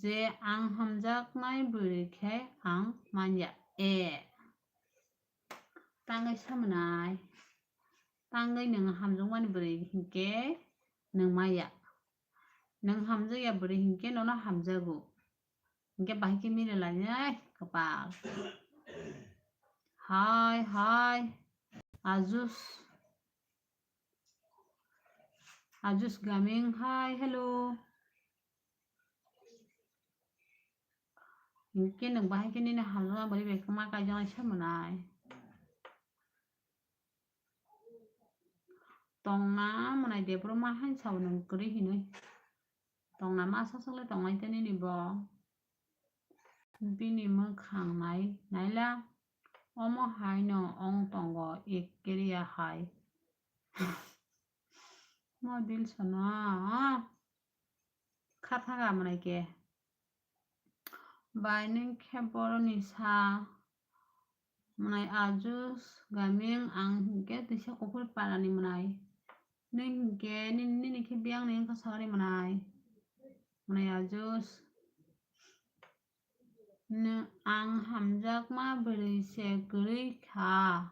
Je ang hamjaknai bwrwi khe ang manya. E. Tangwi samanai. Tangwi nwng hamjakmani bwrwi hinkhe nwng maya. Nwng hamjakya bwrwi hinkhe nono hamjago. Hinkhe bahai khe mili lainai kwpal. Hi, hi. Ajus. Ajus Gaming, hi, hello. Hinkhe nwng bahai khe nini hamjakma bwrwi bai khe ma kaijaknai se mwnai. Tongna mwnai de boro ma hain sao nwng kwrwi hinwi. Tongna ma sasak le tongnai te nini bo. Bini mwkhang nai, naila. Omo hai no ong tongo ekkere hai. Mo Dilson no. Kha thaga mwnai ke. Bai nwng khe boroni sa mwnai Ajus Gaming ang hinkhe twisa kuphur parani mwnai. Nwng hinkhe nini, nini khe biyang ni wngkha sagari mwnai. Mwnai Ajus. Nwng ang hamjakma bwrwi se kwrwi kha.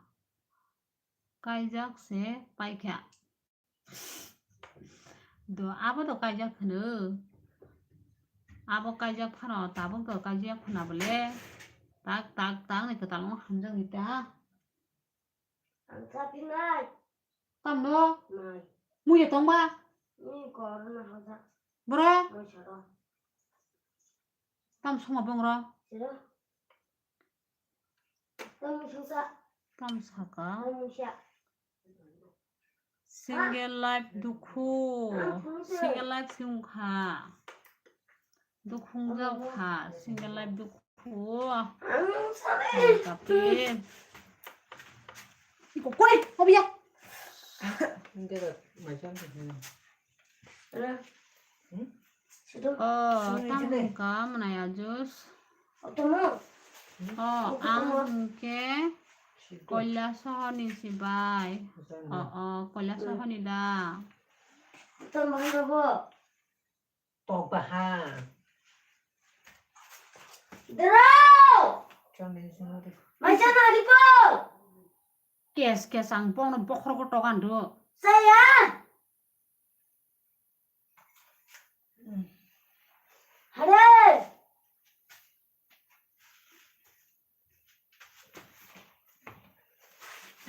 Kaijak se paikha. Do, abo do kaijak hwno. Abo kaijak phano tabuk do kaijak phano bole. Tak, tak, tak ni kwtal wng hamjak ni ta. Ang kati nai. Tamno? Nai. Mui ya tongba? Ni kor na hoja. Bro? Mui soro. Tam suma bongro? Siro. Tam sungsa. Tam saka. Tam sya. Single life dukhu. Single life sungkha. Dukhung jao kha. Single life dukhu. Tapi. Iko koi, obiya. Hindi ka, may chance na. Hmm? Oh, tamo ka manaya juice. Oh, ang hwnkhe Koilasohor ni sibai. Oh, oh, Koilasohor ni da. Tok baha. Dero! Mai chana ripo! Kes, kes, ang bono bokhorok tokan do. Saya! Hare!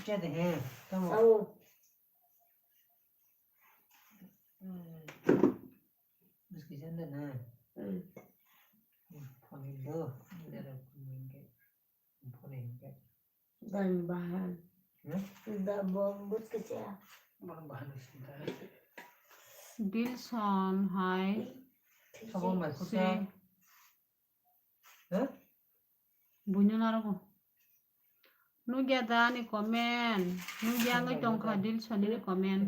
Kya de hai? Tamo. Tamo. Hmm. Bus kisan de na. Hmm. Phone do. Dara phone ke. Phone ke. Dan bahan. Hmm? Da bom bus kisan. Bom bahan kisan da. Dilson hai. Sabo mai si. Huh? Buino narogo. Nugya da ni comment. Nugya wngwi tongkha Dilson ni comment.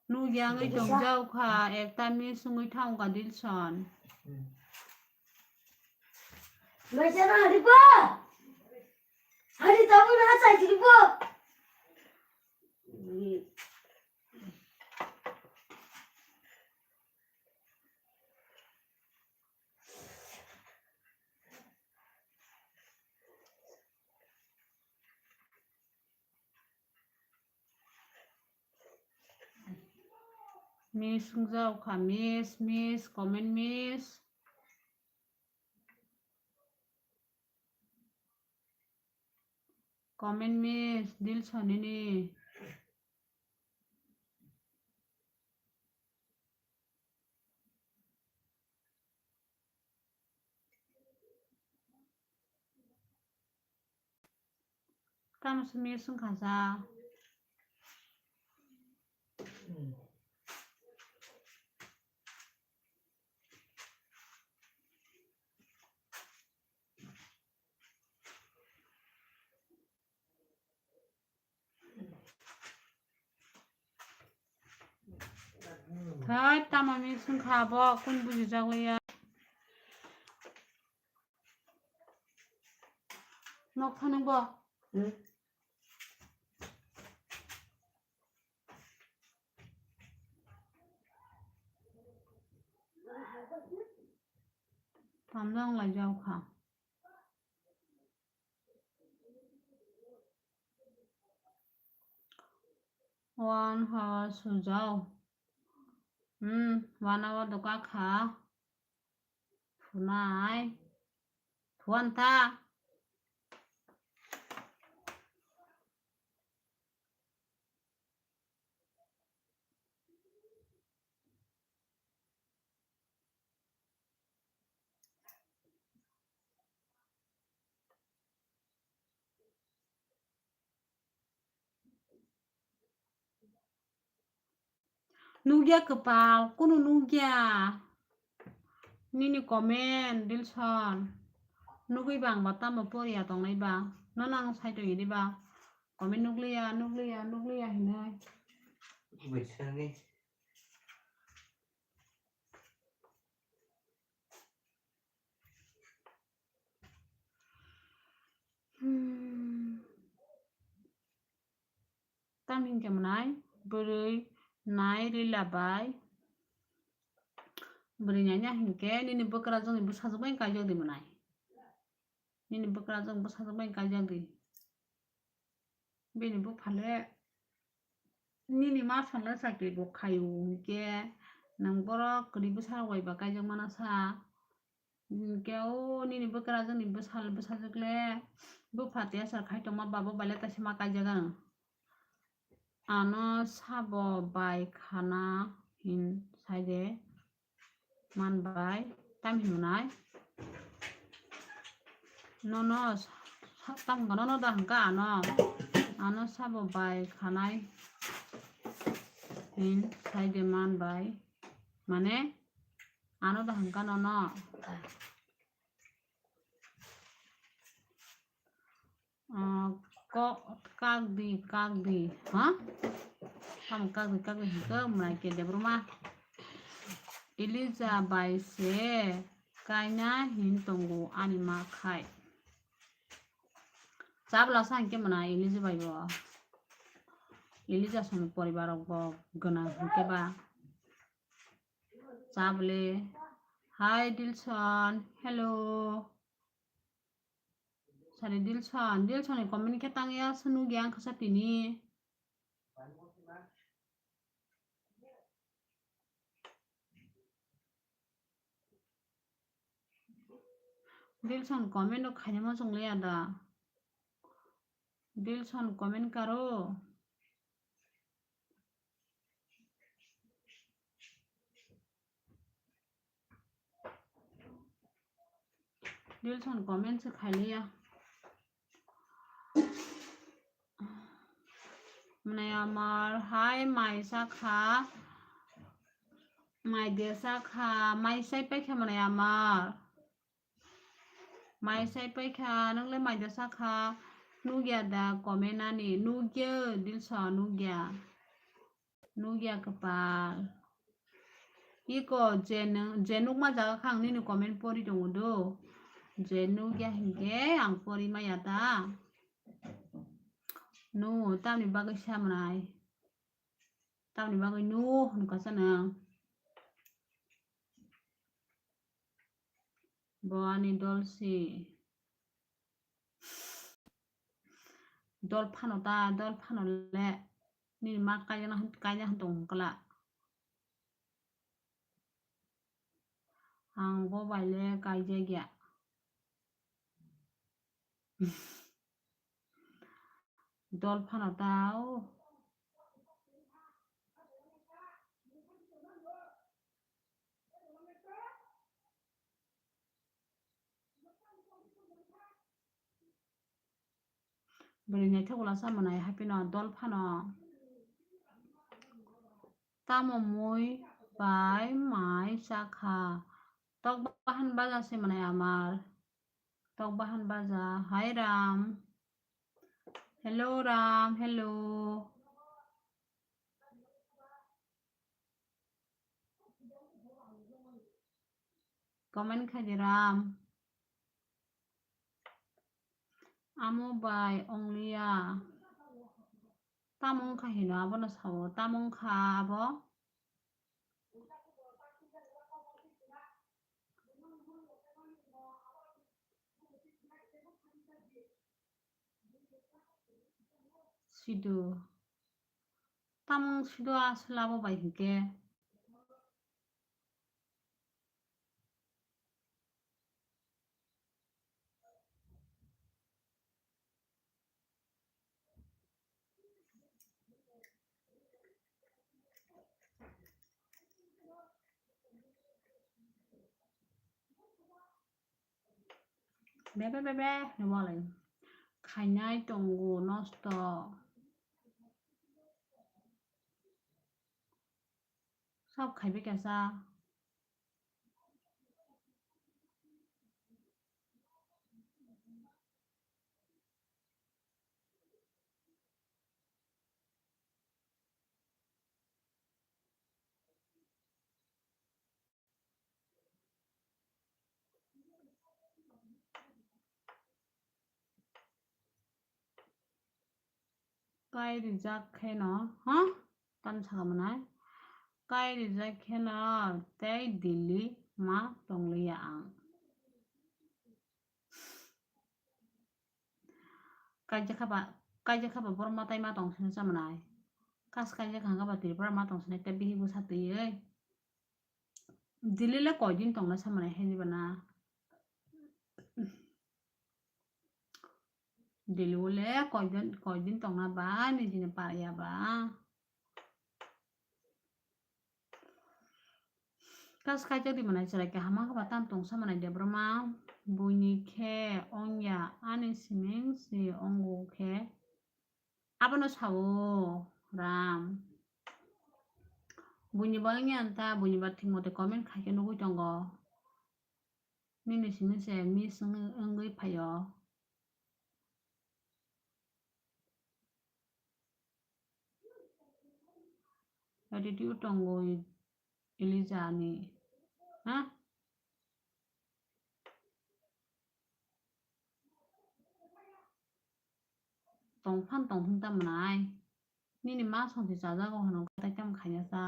Nugya wngwi tongjao kha, ekta miss wngwi thangkha Dilson. Maisana hari pa. Hari tamu na chai jiri pa. Miss wngjak kha, miss, miss, comment miss. Comment miss, Dilson nini. Tamo simi swngkha sa. Thai, tamo mi swngkha bo, kung bujijak liya. Nok thani bo. Hmm. Tamjang lai jao kha. Wan ha sujao. Hmm, wana wa doka kha. Phunai. Phuan ta. Nukya kwpal, kunu nukya. Nini comment, Dilson. Nugwi bangba tamo poriya tongnai ba? Nono ang saitogwi diba? Comment nukliya, nukliya, nukliya hinwi. Buisani. Hmm. Tam hinkhe mwnai bwrwi nai rila bai. Bwrwi nai na hinkhe nini bwkrajwkni bwsajwk bai kaijak di mwnai. Nini bwkrajwk bwsajwk bai kaijak di. Bini bupha le nini ma sanle chakri bo khaio hinkhe nwng borok kwrwi bwsarok bai ba kaijak mana sa. Hinkhe o nini bwkrajwkni bwsal bwsajwk le bupha tei asar khai tongma babo bai le taisa ma kaijak ang. Ano sabo bai khana hin sai de man bai tam hinunai. Nono sa-, sa-, tam hwnka nono da hwnka ano. Ano sabo bai khanai hin sai de man bai. Mane ano da hwnka nono. Ah, ko-, kak di, kak di, ha? Tamo kak di, kak di hwnkhe mwnaike Debbarma. Elija bai se kaina hin tongo ani ma khai. Chabla sa hinkhe mwnai Elija bai bo. Elija songni poribar rok bo gwnang hinkhe ba. Chabli. Hi Dilson, hello. Sari Dilson, Dilson ni comment khe tangya se nugya ang kasa tini. Dilson comment rok khaina ma chonglai ada. Dilson comment karo. Dilson comment se khailiya. Mwnai amar hai mai sakha, mai de sakha, mai sai paikha mwnai amar. Mai sai paikha, nwngle mai de sakha, nugya da comment ani, nugya Dilson nugya. Nugya kwpal. Iko je nwng, je nukma jaga kha ang nini comment pori tongo do. Je nugya hinkhe ang pori maya ta. Nu, tamni bagwi samwnai. Tamni bagwi nu hwnka sa nwng. Bo ani dol si. Dol phano ta, dol phano le. Nini ma kaijak na, kaijak na tong kla. Ang bo bai le kaijak ya. Dol phano ta o. Bwrwi naithok bwla sa mwnai haphino dol phano. Tamo mui bai mai chakha. Tok bahan baja se mwnai amar. Tok bahan baja. Hi Ram. Hello Ram, hello. Comment khai di Ram. Amo bai ongliya. Tamo wngkha hino abono sao. Tamo wngkha abo. Sido. Tamung sido aswla bo bai hinkhe. Bebe bebe hinwi walai khainai tongo nosto. Sab khaibai kasa. Kai rijak khe no, ha? Tam saka mwnai. Kai rijak khe no tei Delhi ma tongliya ang. Kaijak kha ba, Kaijak kha ba borok ma tai ma tong sini chamanai. Kas kaijak kha ba Tripura ma tong sini tei bihik bwsa twiwi. Delhi le koi din tong na chamanai hai diba na. Delhi o le koi din, koi din tong na ba nijini para ya ba. Kas kaijak di manai chwrai kaham wngkha ba tam tong sa manai Debbarma buini khe ongya ani siming si ongo khe abono sao Ram. Buini ba wngya anta buini ba thik mote comment khaikhe nugui tongo. Nini siming se miss wngwi phaio. Attitude tongo Elijah ni. Ha? Tongphan tongphung ta manai. Nini ma songsi chajago hwnwi tai tamo khaina cha.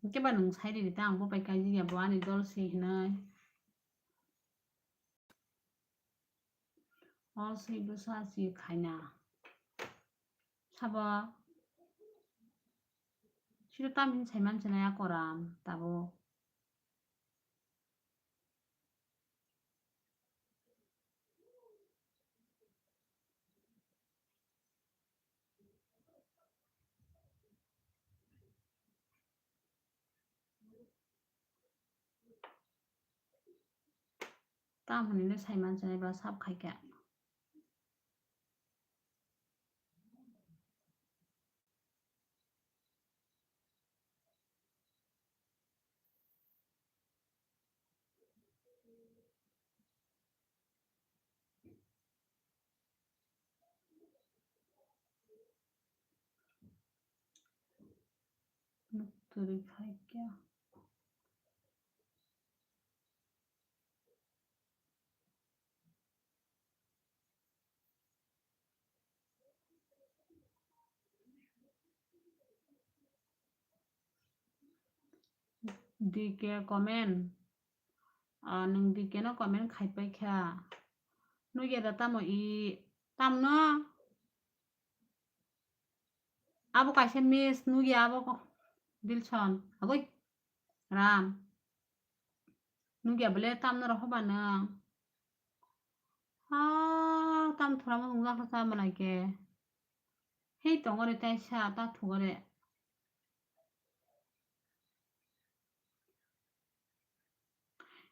Hwnkhe ba nwng sai ridi ta, ang bo bai kaijak ya, bo ani dol se hinwi. O se bwsa se khaina. Sabo. Siro tamni sai manse na ya koram, tabuk. Tam hwnwi le sai manse na ba sap khai kha. Nuk twi phaikya. D K comment. Ah, nwng D K no comment khai pai kha. Nugya da tamo i, tamno? Abo kaisa miss nugya abo ko-, Dilson. Agoi. Ram. Nugya bole tamno rohoba nwng. Ah, tam thoramo nungjak kha manai khe. Hei tongore taisa ta thugore.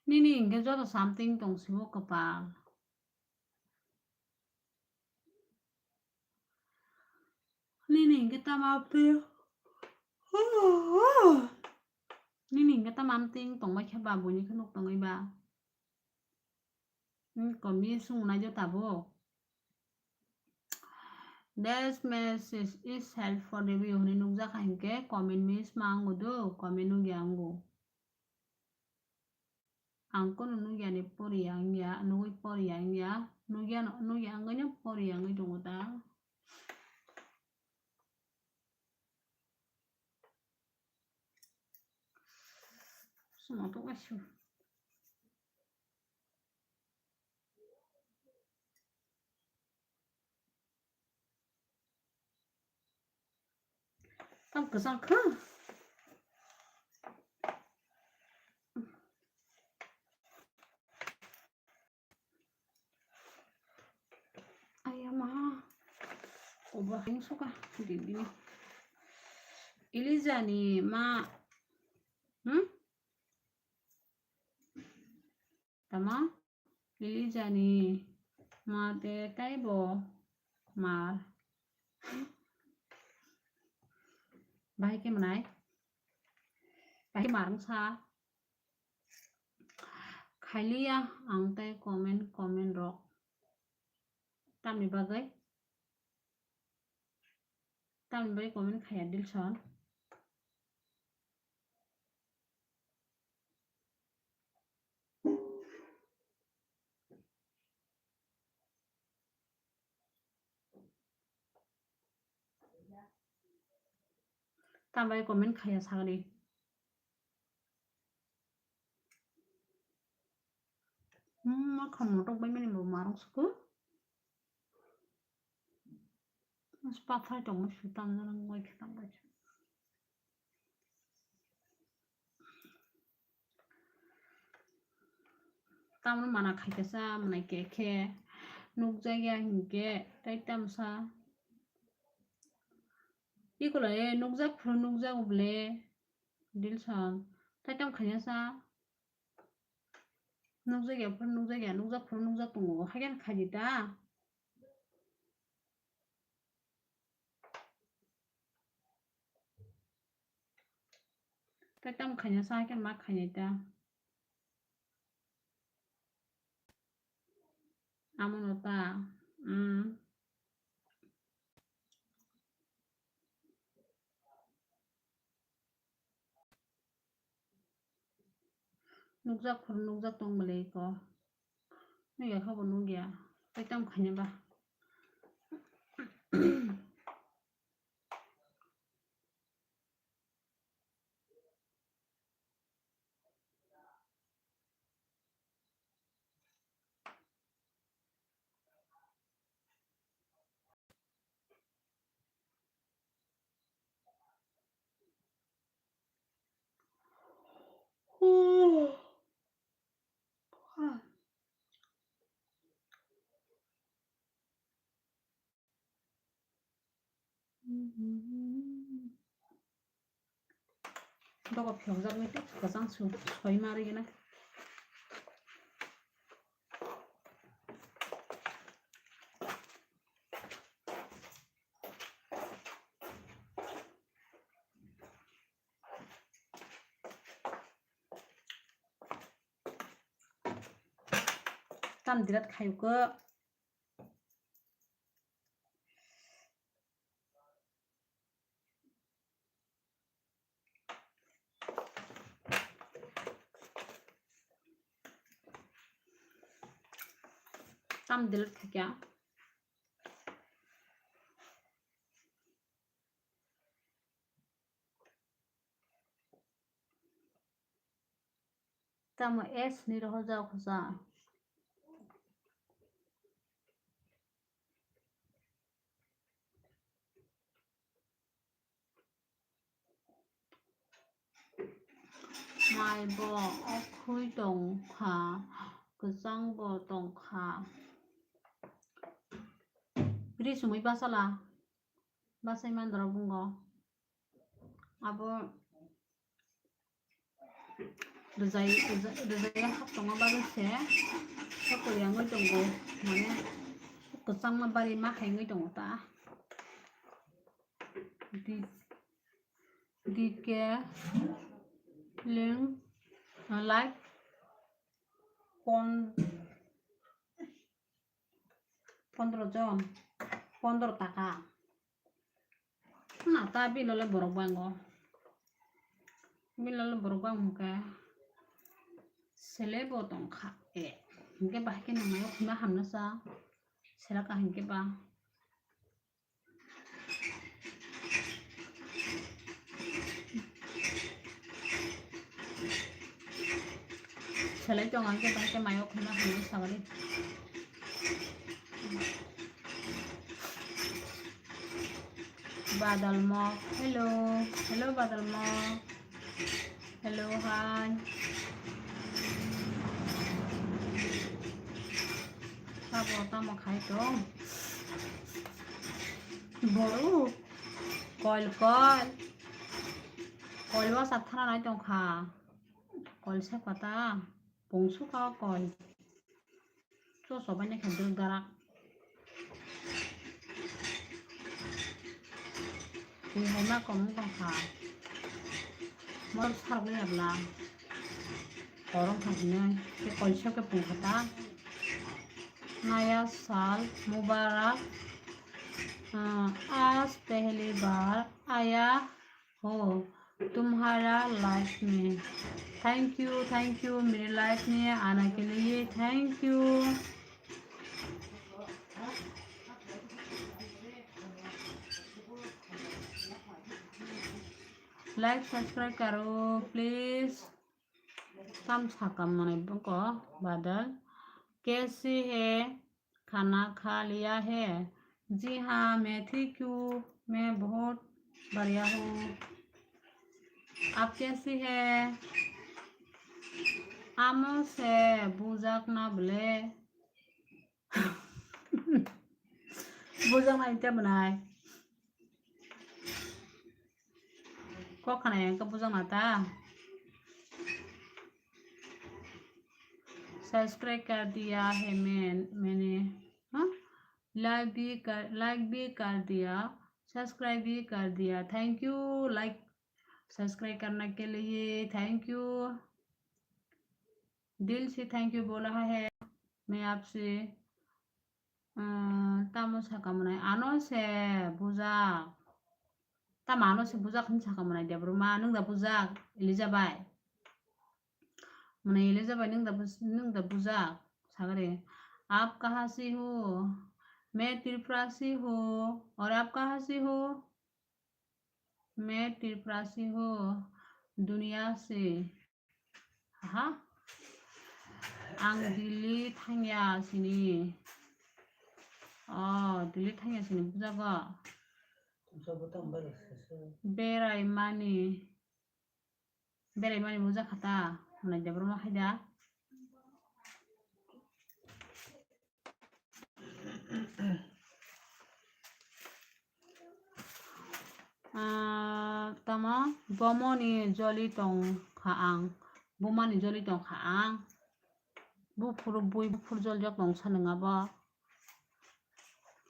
Nini hingke joto something tong sibo kwpal. Nini hingke tamo amtwi. Nini hingke tamo amtwi tongbai khe ba buini khe nuk tongwi ba. Hmm, komi sung nai jo tabuk. This message is help for the view hwnwi nukjak kha hinkhe comment miss ma wngo do, comment nukya wngo. Ang kono nukyani poriya wngya, nugwi poriya wngya, nugya no, nugya wngwi no poriya wngwi tongo ta. Suma to kasu. Tam kwchang kha. Ayama. Obo hing suka dibini. Elijah ni ma. Hmm? Tama Elijah ni ma te taibo mar. Bahai khe mwnai? Bahai mar wngsa. Khailiya ang tei comment, comment rok. Tamni bagwi? Tamni bagwi comment khaiya Dilson? Tambai comment khaiya sagani. Hmm, ma kha motok bai mani bo marung suku. Pathai tongma su tamjani wngwi khe tangbai. Tamoni mana khaikhe sa, mwnai khe khe nukjakya hinkhe tai tamsa. Ikolai nukjak phuru nukjago bole Dilson. Tai tam khaina sa. Nukjakya phuru nukjakya, nukjak phuru nukjak tongo. Haikhe khaidi ta. Tai tam khaina sa, haikhe ma khainai ta. Amono ta. Mm. Nukjak phuru nukjak tong bwlai ko. Nukya kha bo nukya. Tai tam khaina ba. Dogo phiyokjaknai tei kwchang su-, soima rigina. Tam birat khayuko. Tam delete khaikha. Tamo S ni rohorjak kho sa. Mai bo okhoi tong kha, kwchang bo tong kha. Ri sumui basala, basai mandra bungo. Abo Rwjai, rwjai, rwjai hap tongma bagwi se sokori wngwi tongo, mane kwchangma bari ma hai wngwi tongo ta. D K link, uh, like pon-, pondro jon, pondro taka. Na ta bini le borok bango. Bini le borok bang hwnkhe sele bo tong kha. E, hwnkhe bahai khe nang nayo khuna hamna sa. Sera ka hwnkhe ba. Selai tong ang khe, bahai khe mayo khuna hwnwi sagadi. Badal Mok, hello, hello Badal Mok, hello, hi. Sabo tamo khai tong. Boru, kol, kol. Kol wa sa thana nai tong kha. Kol se kota, pungsu ka kol. Cho so bai ne kha dul darak. Twi hai ma kom tong kha. Mor sar bai abla. Korong kha hinai. Ke kol se ke pung kha ta. Naya sal mubarak. Ah, aaj pehli baar aaya ho tumhara life mein. Thank you, thank you mere life mein aane ke liye, thank you. Like, subscribe karo, please. Tam sakam manai bwkha badal. कैसी है? खाना खा लिया है? जी हाँ, मैं ठीक हूँ, मैं बहुत बढ़िया हूँ। आप कैसी है? Amo se bujak na bole. Bujak na ite bwnai. Kok khna yang khe bujak na ta. Subscribe कर दिया है मैं, मैंने, हाँ? लाइक भी कर, लाइक भी कर दिया, सब्सक्राइब भी कर दिया। Thank you, लाइक, सब्सक्राइब करने के लिए thank you। दिल से thank you बोला है मैं आपसे। Umm, tamo saka mwnai? Ano se bujak. Tamo ano se bujak hwnwi saka mwnai Debbarma? Nwng da bujak, Elija bai? Mwnai Elija bai, nwng da buj-, nwng da bujak? Sagri. आप कहाँ से हो? मैं त्रिपुरा से हूँ। और आप कहाँ से हो? मैं त्रिपुरा से हूँ। दुनिया से। Aha. Ang Delhi thangya sini. Oh, Delhi thangya sini bujago. Berai mani. Berai mani bujak kha ta. Hwnwi Debbarma hai da. Ah, tamo bomoni joli tong kha ang, bumani joli tong kha ang. Buphuru bui buphuru joljak tong sa nwng abo.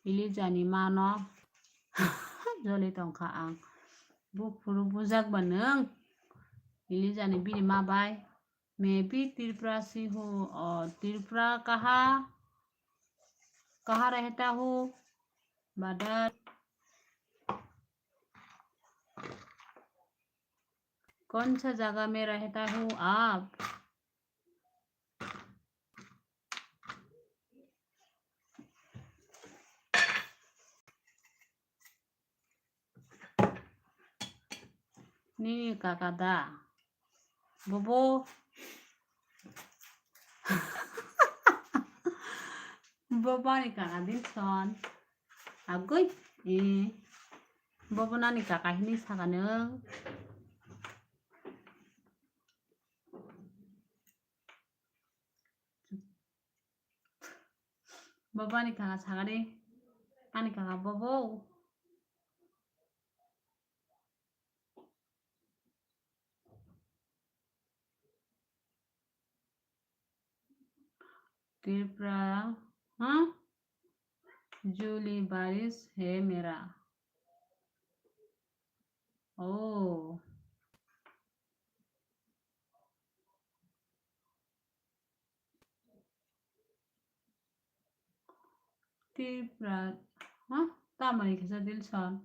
Elijani mano joli tong kha ang. Buphuru bujak ba nwng Elijani bini ma bai. मैं भी त्रिपुरा से हूँ। और त्रिपुरा कहाँ, कहाँ रहता हूँ? बदर। कौन सा जगह में रहता हूँ आप? Nini kaka da? Bobo. Bobo ani kaka Dilson. Agoi. Eh. Bobo nani kaka hini saka nwng. Bobo ani kaka sagadi. Ani kaka bobo. Tripura, हाँ? जूली बारिश है मेरा। Oh. Tripura, ha? Tamoni kisa Dilson.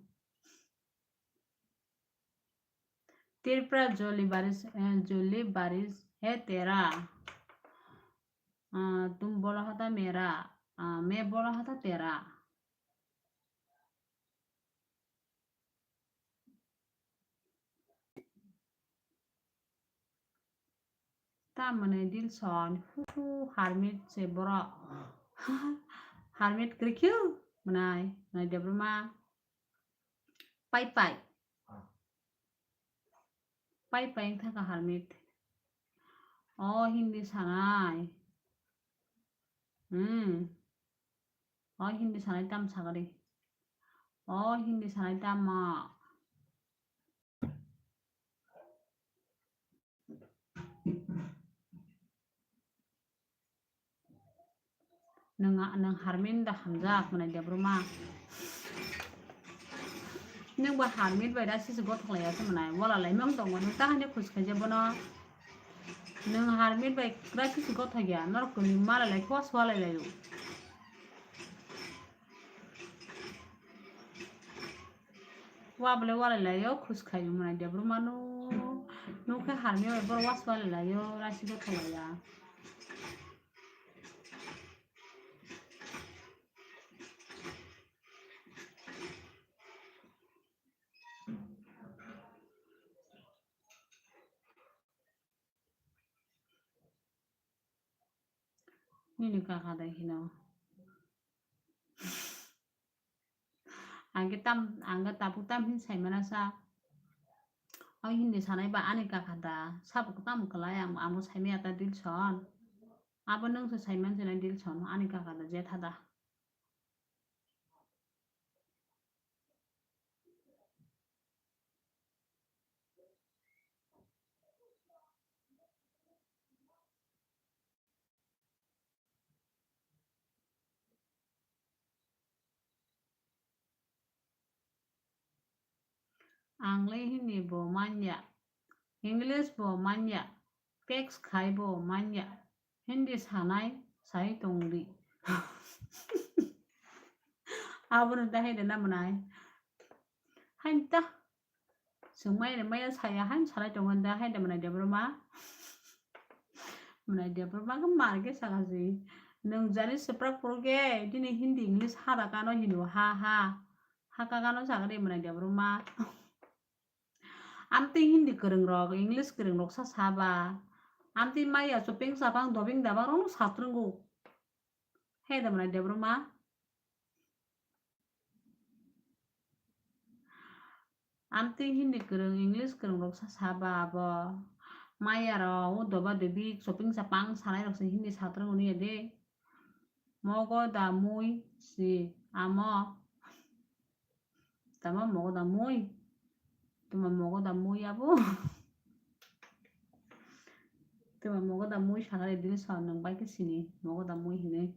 Tripura joli baris, eh, joli baris hai tera. Ah, tum bolo hata mera. Ah, me bolo hata tera. Tamoni Dilson, hu, hu, hermit se borok. Hermit kwrwi khe mwnai, mwnai Debbarma. Pai pai. Pai pai wngkha ka hermit. O Hindi sanai. Hmm. O Hindi sanai tam sagadi. O Hindi sanai tamo. Nwng, nwng hermit da hamjak mwnai Debbarma. Nwng bo hermit bai da sisi gothok lai ya se mwnai. Wala lai mang tongo nwng ta hande khusi khaija bono. Nwng hermit bai da sisi gothok ya. Norok kwrwi mala lai khe wa swalai lai o. Wa bole walai lai o khus khai mwnai Debbarma no. Nokhe hermit bai borok wa swalai lai o, raisi gothok lai ya. Nini kaka da hino. Ang khe tam, ang khe tabuk tam hin saimana sa. O Hindi sanai ba ani kaka da. Sabo tamo kwlai ang, amo saimaya ta Dilson. Abo nwng se saiman se nai Dilson, ani kaka da jetha da. Ang le Hindi bo manya, English bo manya, text khai bo manya, Hindi sanai sai tongdi. Abono dahai de na mwnai. Hain ta. Chwng mai maya saya hain sanai tongo da hai da mwnai Debbarma. Mwnai Debbarma khe mar khe saka si. Nwng jani swprak phuru khe bini Hindi English ha da kano hino ha ha. Ha ka kano saka de mwnai Debbarma. Amtwi Hindi kwrwng rok, English kwrwng rok sa saba. Amtwi maya chuping chapang dobing dabang rok no satrwngo. Hai da mwnai Debbarma. Amtwi Hindi kwrwng, English kwrwng rok sa saba abo. Maya rok o doba dobi chuping chapang sanai rok se Hindi satrwngo niya de. Mogo da mui si amo. Tamo mogo da mui. Tuma mogo da mui abo. Tuma mogo da mui sakare din sa nwng bai khe sini mogo da mui hinwi.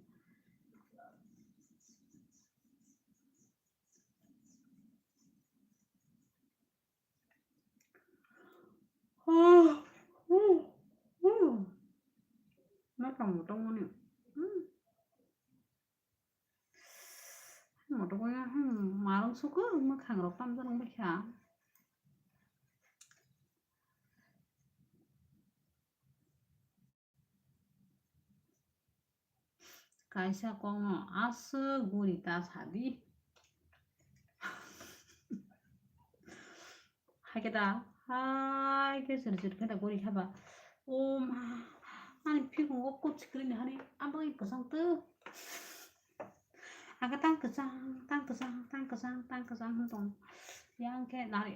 Makam motong mani. Moto koi na, hmm, marung suku, mwkhang rok tamjak nang baikha. Kaisa kokno aswk guri ta sadi. Hai khe da, hai khe sori sori khe da guri kha ba. O ma, ani phikungo kok sikri ni hani abang kwchang tw. Ang khe tang kwchang, tang kwchang, tang kwchang, tang kwchang hwn tong. Yang khe nari.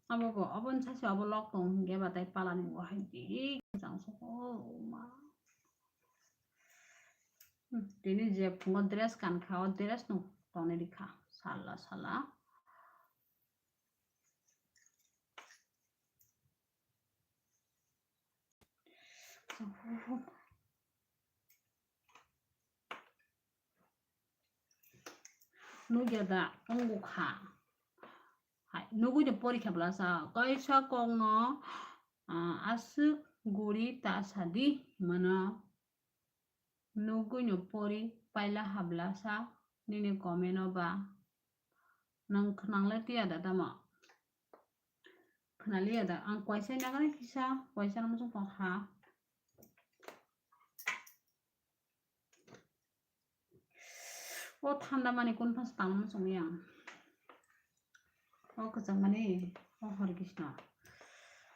Abo bo, abo ni sachi abo lok tong hwn khe ba tai pala ni bo hai di kwchang soko, o ma. Hmm, tini je phungo dress kan kha, o dress no tonwi rikha, sala sala. Nugya da, wngkha. Hai, nugwi no porikha bwlasa, kaisa kokno, ah, aswk guri ta sadi, mano. Nugwi no pori paila ha bwlasa nini comment o ba. Nwng khwnang le tiya da tamo? Khwnaliya da? Ang kwaisa nagani kisa, kwaisa no muchung tong kha. O thanda mani kun phas tang muchung yang. O kwchang mani, o Hare Krishna.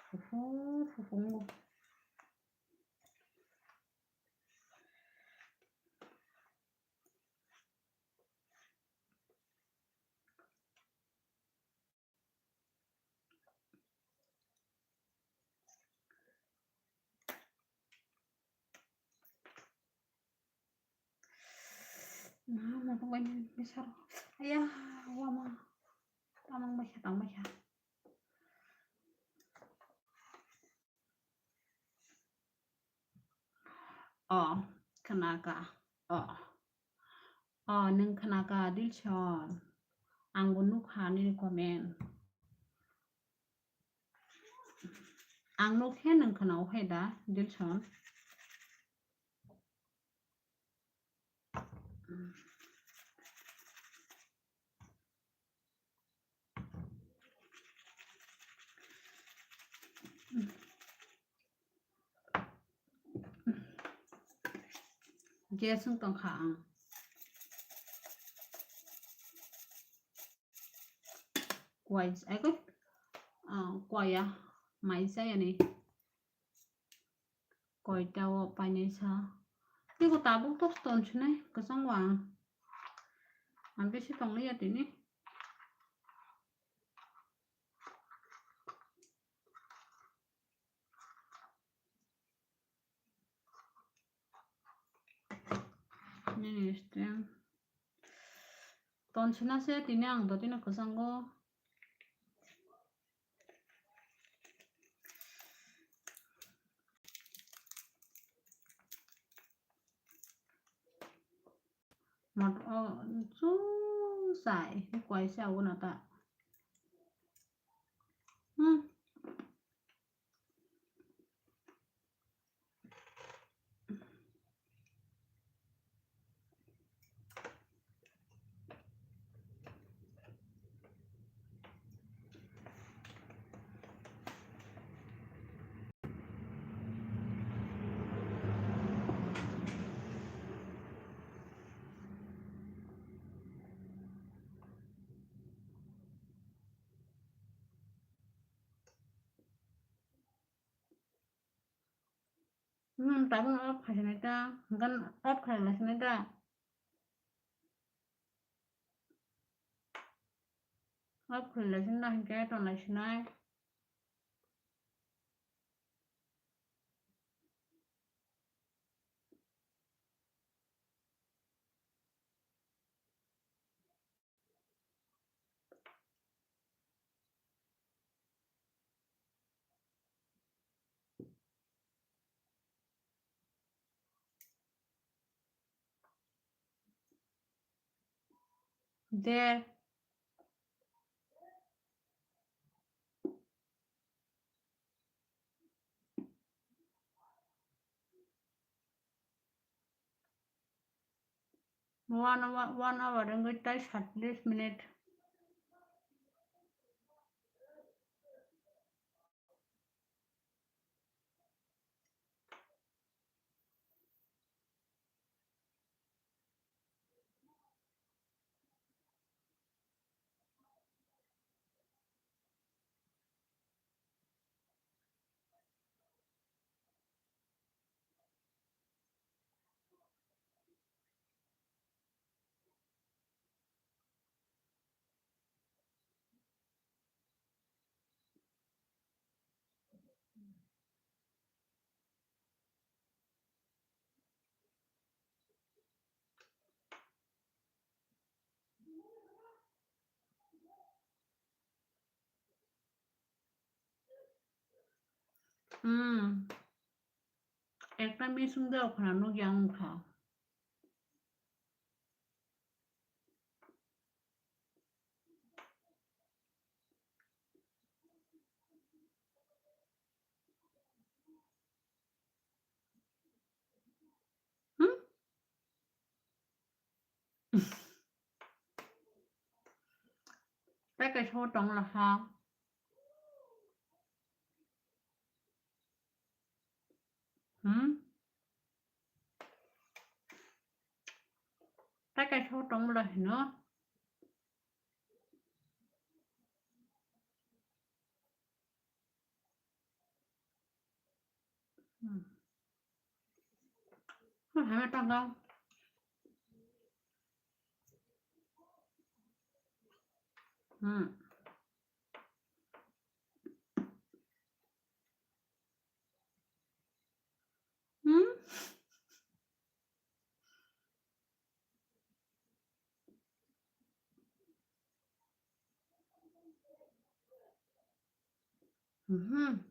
Huhu, huhu. Ma, ma tong bai ni bisar. Aya, wa ma. Tamang bai kha, tang bai kha. O, khwnaka. O. O, nwng khwnaka, Dilson. Angbo nukha nini comment. Ang nukhe nwng khwnao hai da, Dilson. Gas wng tongkha ang. Kwai, ai koi, ah, kwaya, mai chayani. Koita o painai sa. Tei bo tabuk tok ton sinai kwchang o ang. Ang bisi tong liya tini. Nini stand. Ton sina se tini ang do tini kwchango. Mot o chu sai kwai sa o na ta. Hmm. Hmm, tabuk off khai sinai ta, gan off khai lai sinai ta. Off khai lai sinai ta, hinkhe ton lai sinai. There. One hour, one hour wngwi tai satlis minute. Hmm. Ekta missing de okhna nukya wngkha. Hmm? Package ho tong laha. Hmm? Package ho tong laha no. Hmm. Hmm, hai tong kau. Hmm. Hmm? Mhm.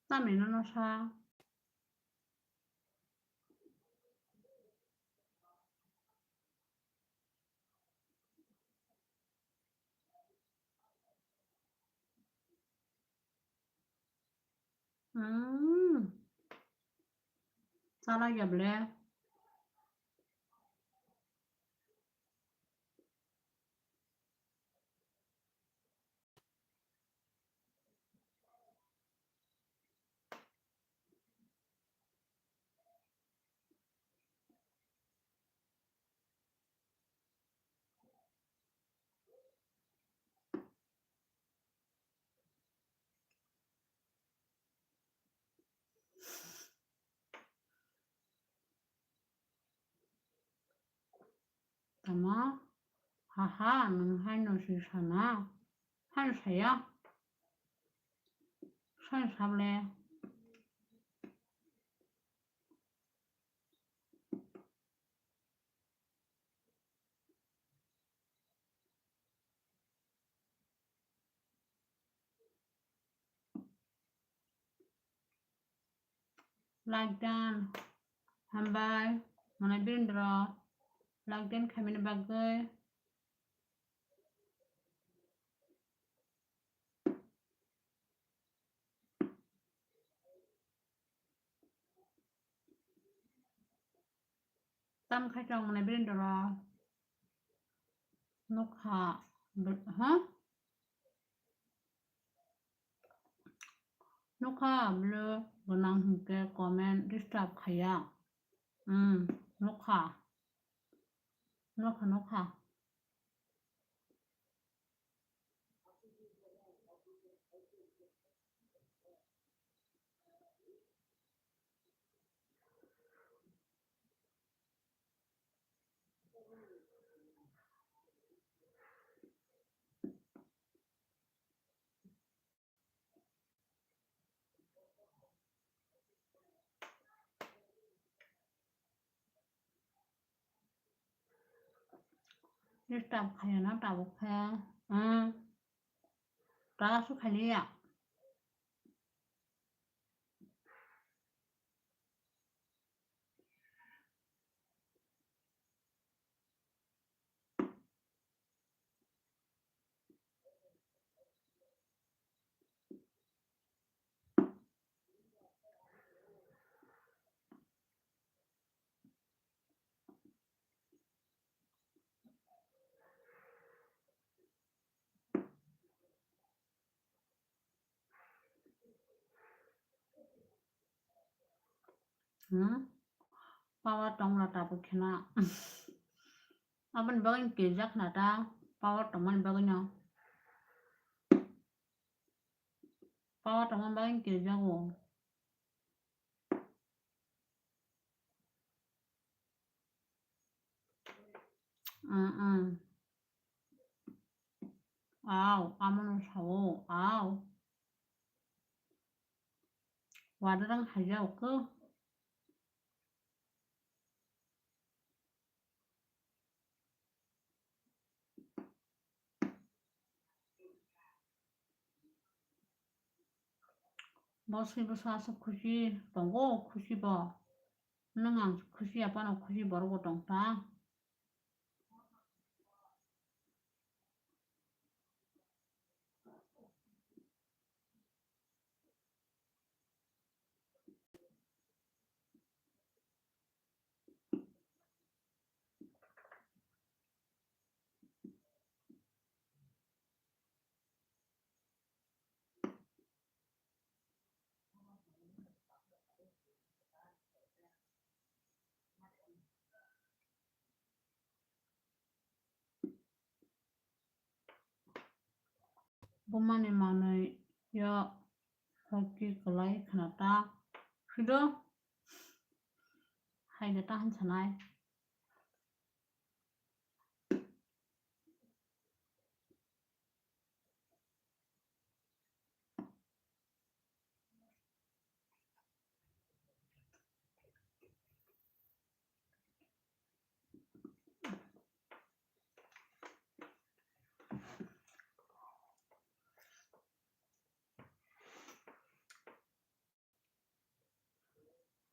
Tamni nono sa. Hmm. Chala ya ble. Tamo? Haha, nwng haino si sana? Haino saya? Sai sable. Like dan, hambai, mwnai birindro, like dan khaimani bagwi. Tam khai tong mwnai birindro. Nukha, ha? Nukha, bwlwi gwnang hinkhe comment disturb khaiya. Hmm, nukha. Nukha, nukha. Disturb khaiya na tabuk khe. Hmm. Ta su khaliya. Hmm? Power tongla tabuk khena. Aboni bagwi kejak khna ta, power tongmani bagwi no. Power tongmani bagwi kejago. Mm, mm. Aw, amono sao, aw. Wadarang haja uko. Bo swi bwsa aswk khusi tongo, khusi bo. Nwng ang khusi ya phano khusi borok bo tong ta. Bumani manwi yo hoki kwlai khna ta. Phido hai de ta hansanai.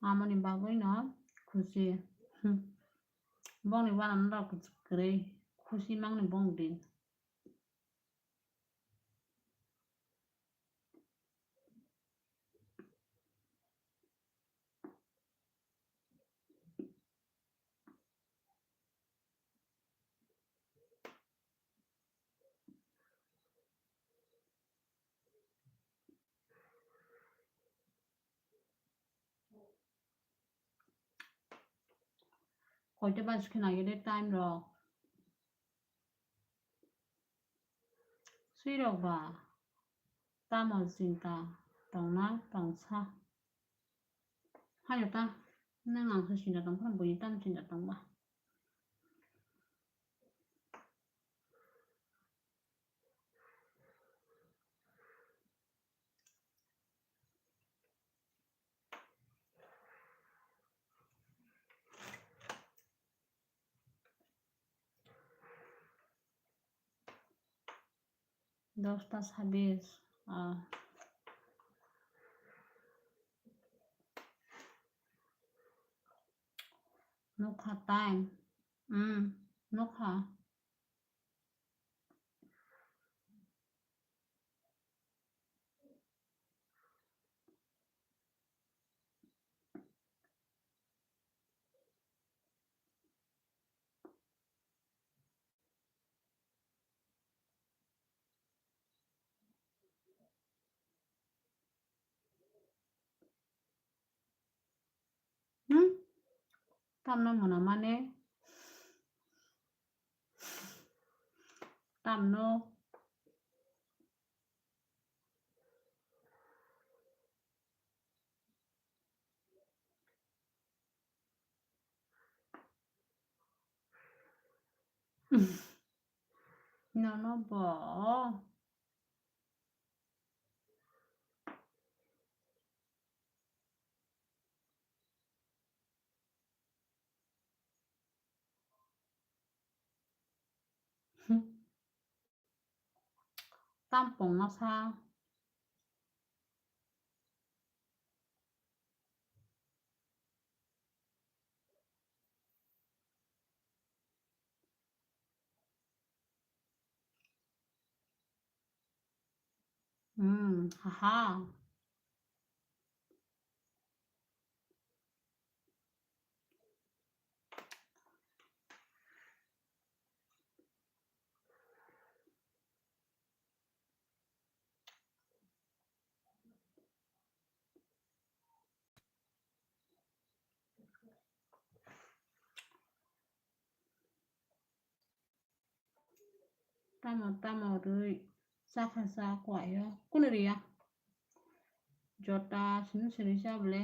Amoni bagwi no khusi. Hmm. Bongni uananw rok kwrwi khusi mangni bong din. Koita baji khe nai de time rok? Swi rok ba tamo chinta tongna tongsa. Hayo ta, nwng ang khe chinta tong phano buini tamo chinta tong ba? Dosta sabis. Ah. Nukha time. Hmm. Nukha. Hmm? Tamno mwnamani? Tamno? Nono bo. Tampung masa. Hmm, haha. Tamo tamo rwi chakha cha kwlaio. Kunu rwya? Jota simi simi cha bwle.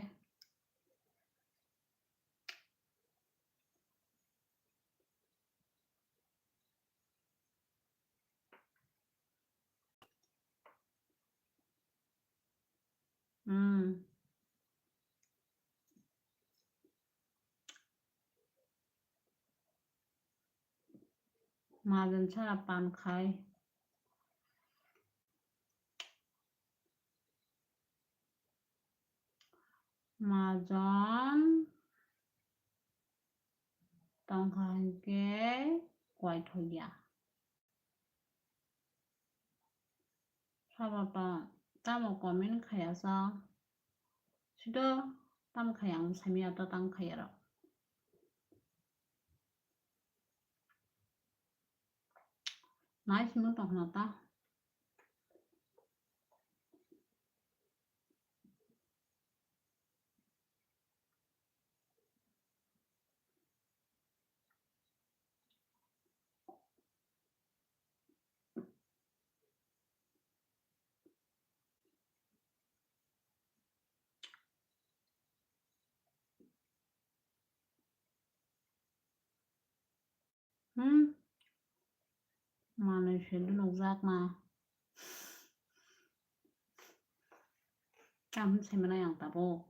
Hmm. Majon sara pan khai. Majon tongkha hinkhe kwai thokya. Sabo to tamo comment khaya sa. Sido tam khaya ang samiya to tam khaya rok. Nice mo tongna ta. Hmm. Manwi se dunukjakna. Kaham saimanai ang tabuk.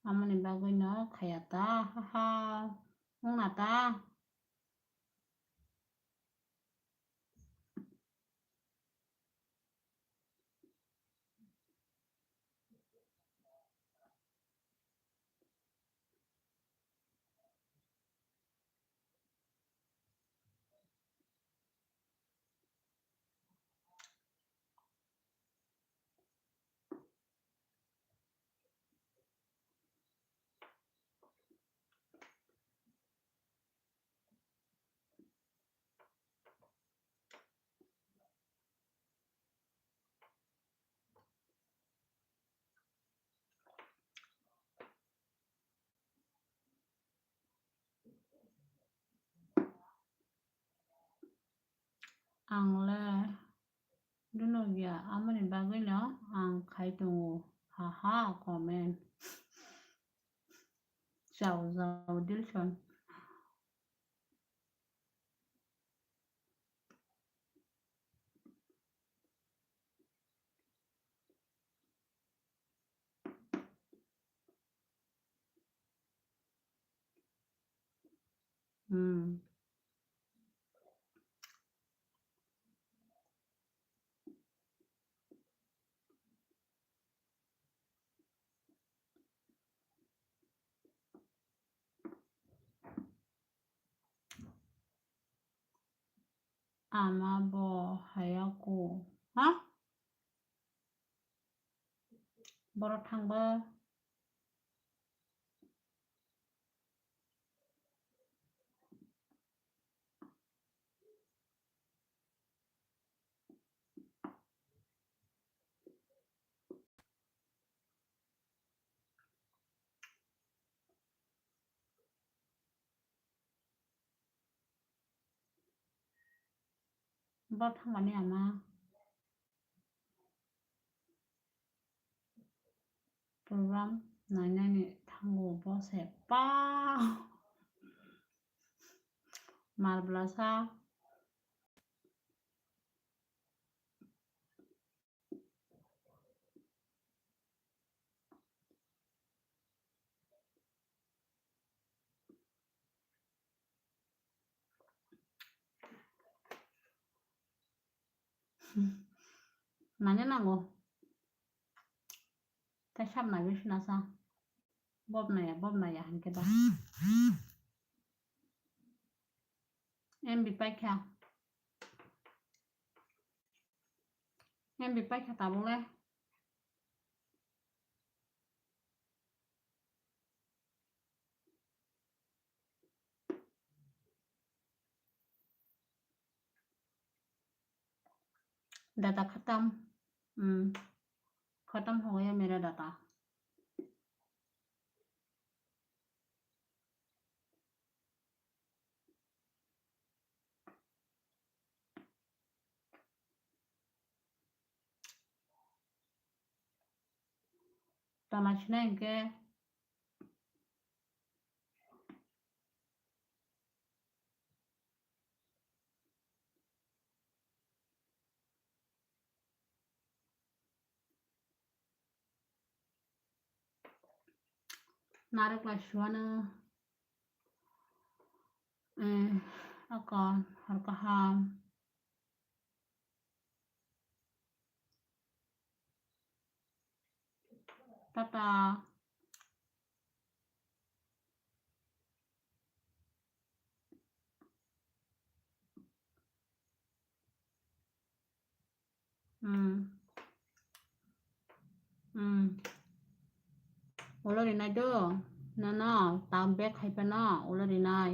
Amoni bagwi no khaya ta, haha, wngna ta. Ang le dunokya, amoni bagwi no ang khai tongo, haha, comment. Chao, chao, Dilson. Hmm. Ama bo haya ku. Ha? Borok thangba. Bo thangmani ama. Program nainani thango bo se pa. Mal blasa. Nanya nango. Tei sab naiwi sinasa. Bob naya, bob naya hinkhe ba. M B paikha. M B paikha tabuk le. Data khatam. Hmm. Khatam ho gaya mera data. Tala sinai hinkhe. Narwk lai suano, eh, ako hor kaham. Tata. Hmm. Hmm. Ulo rinai do. Nono, tam bag hai phano ulo rinai.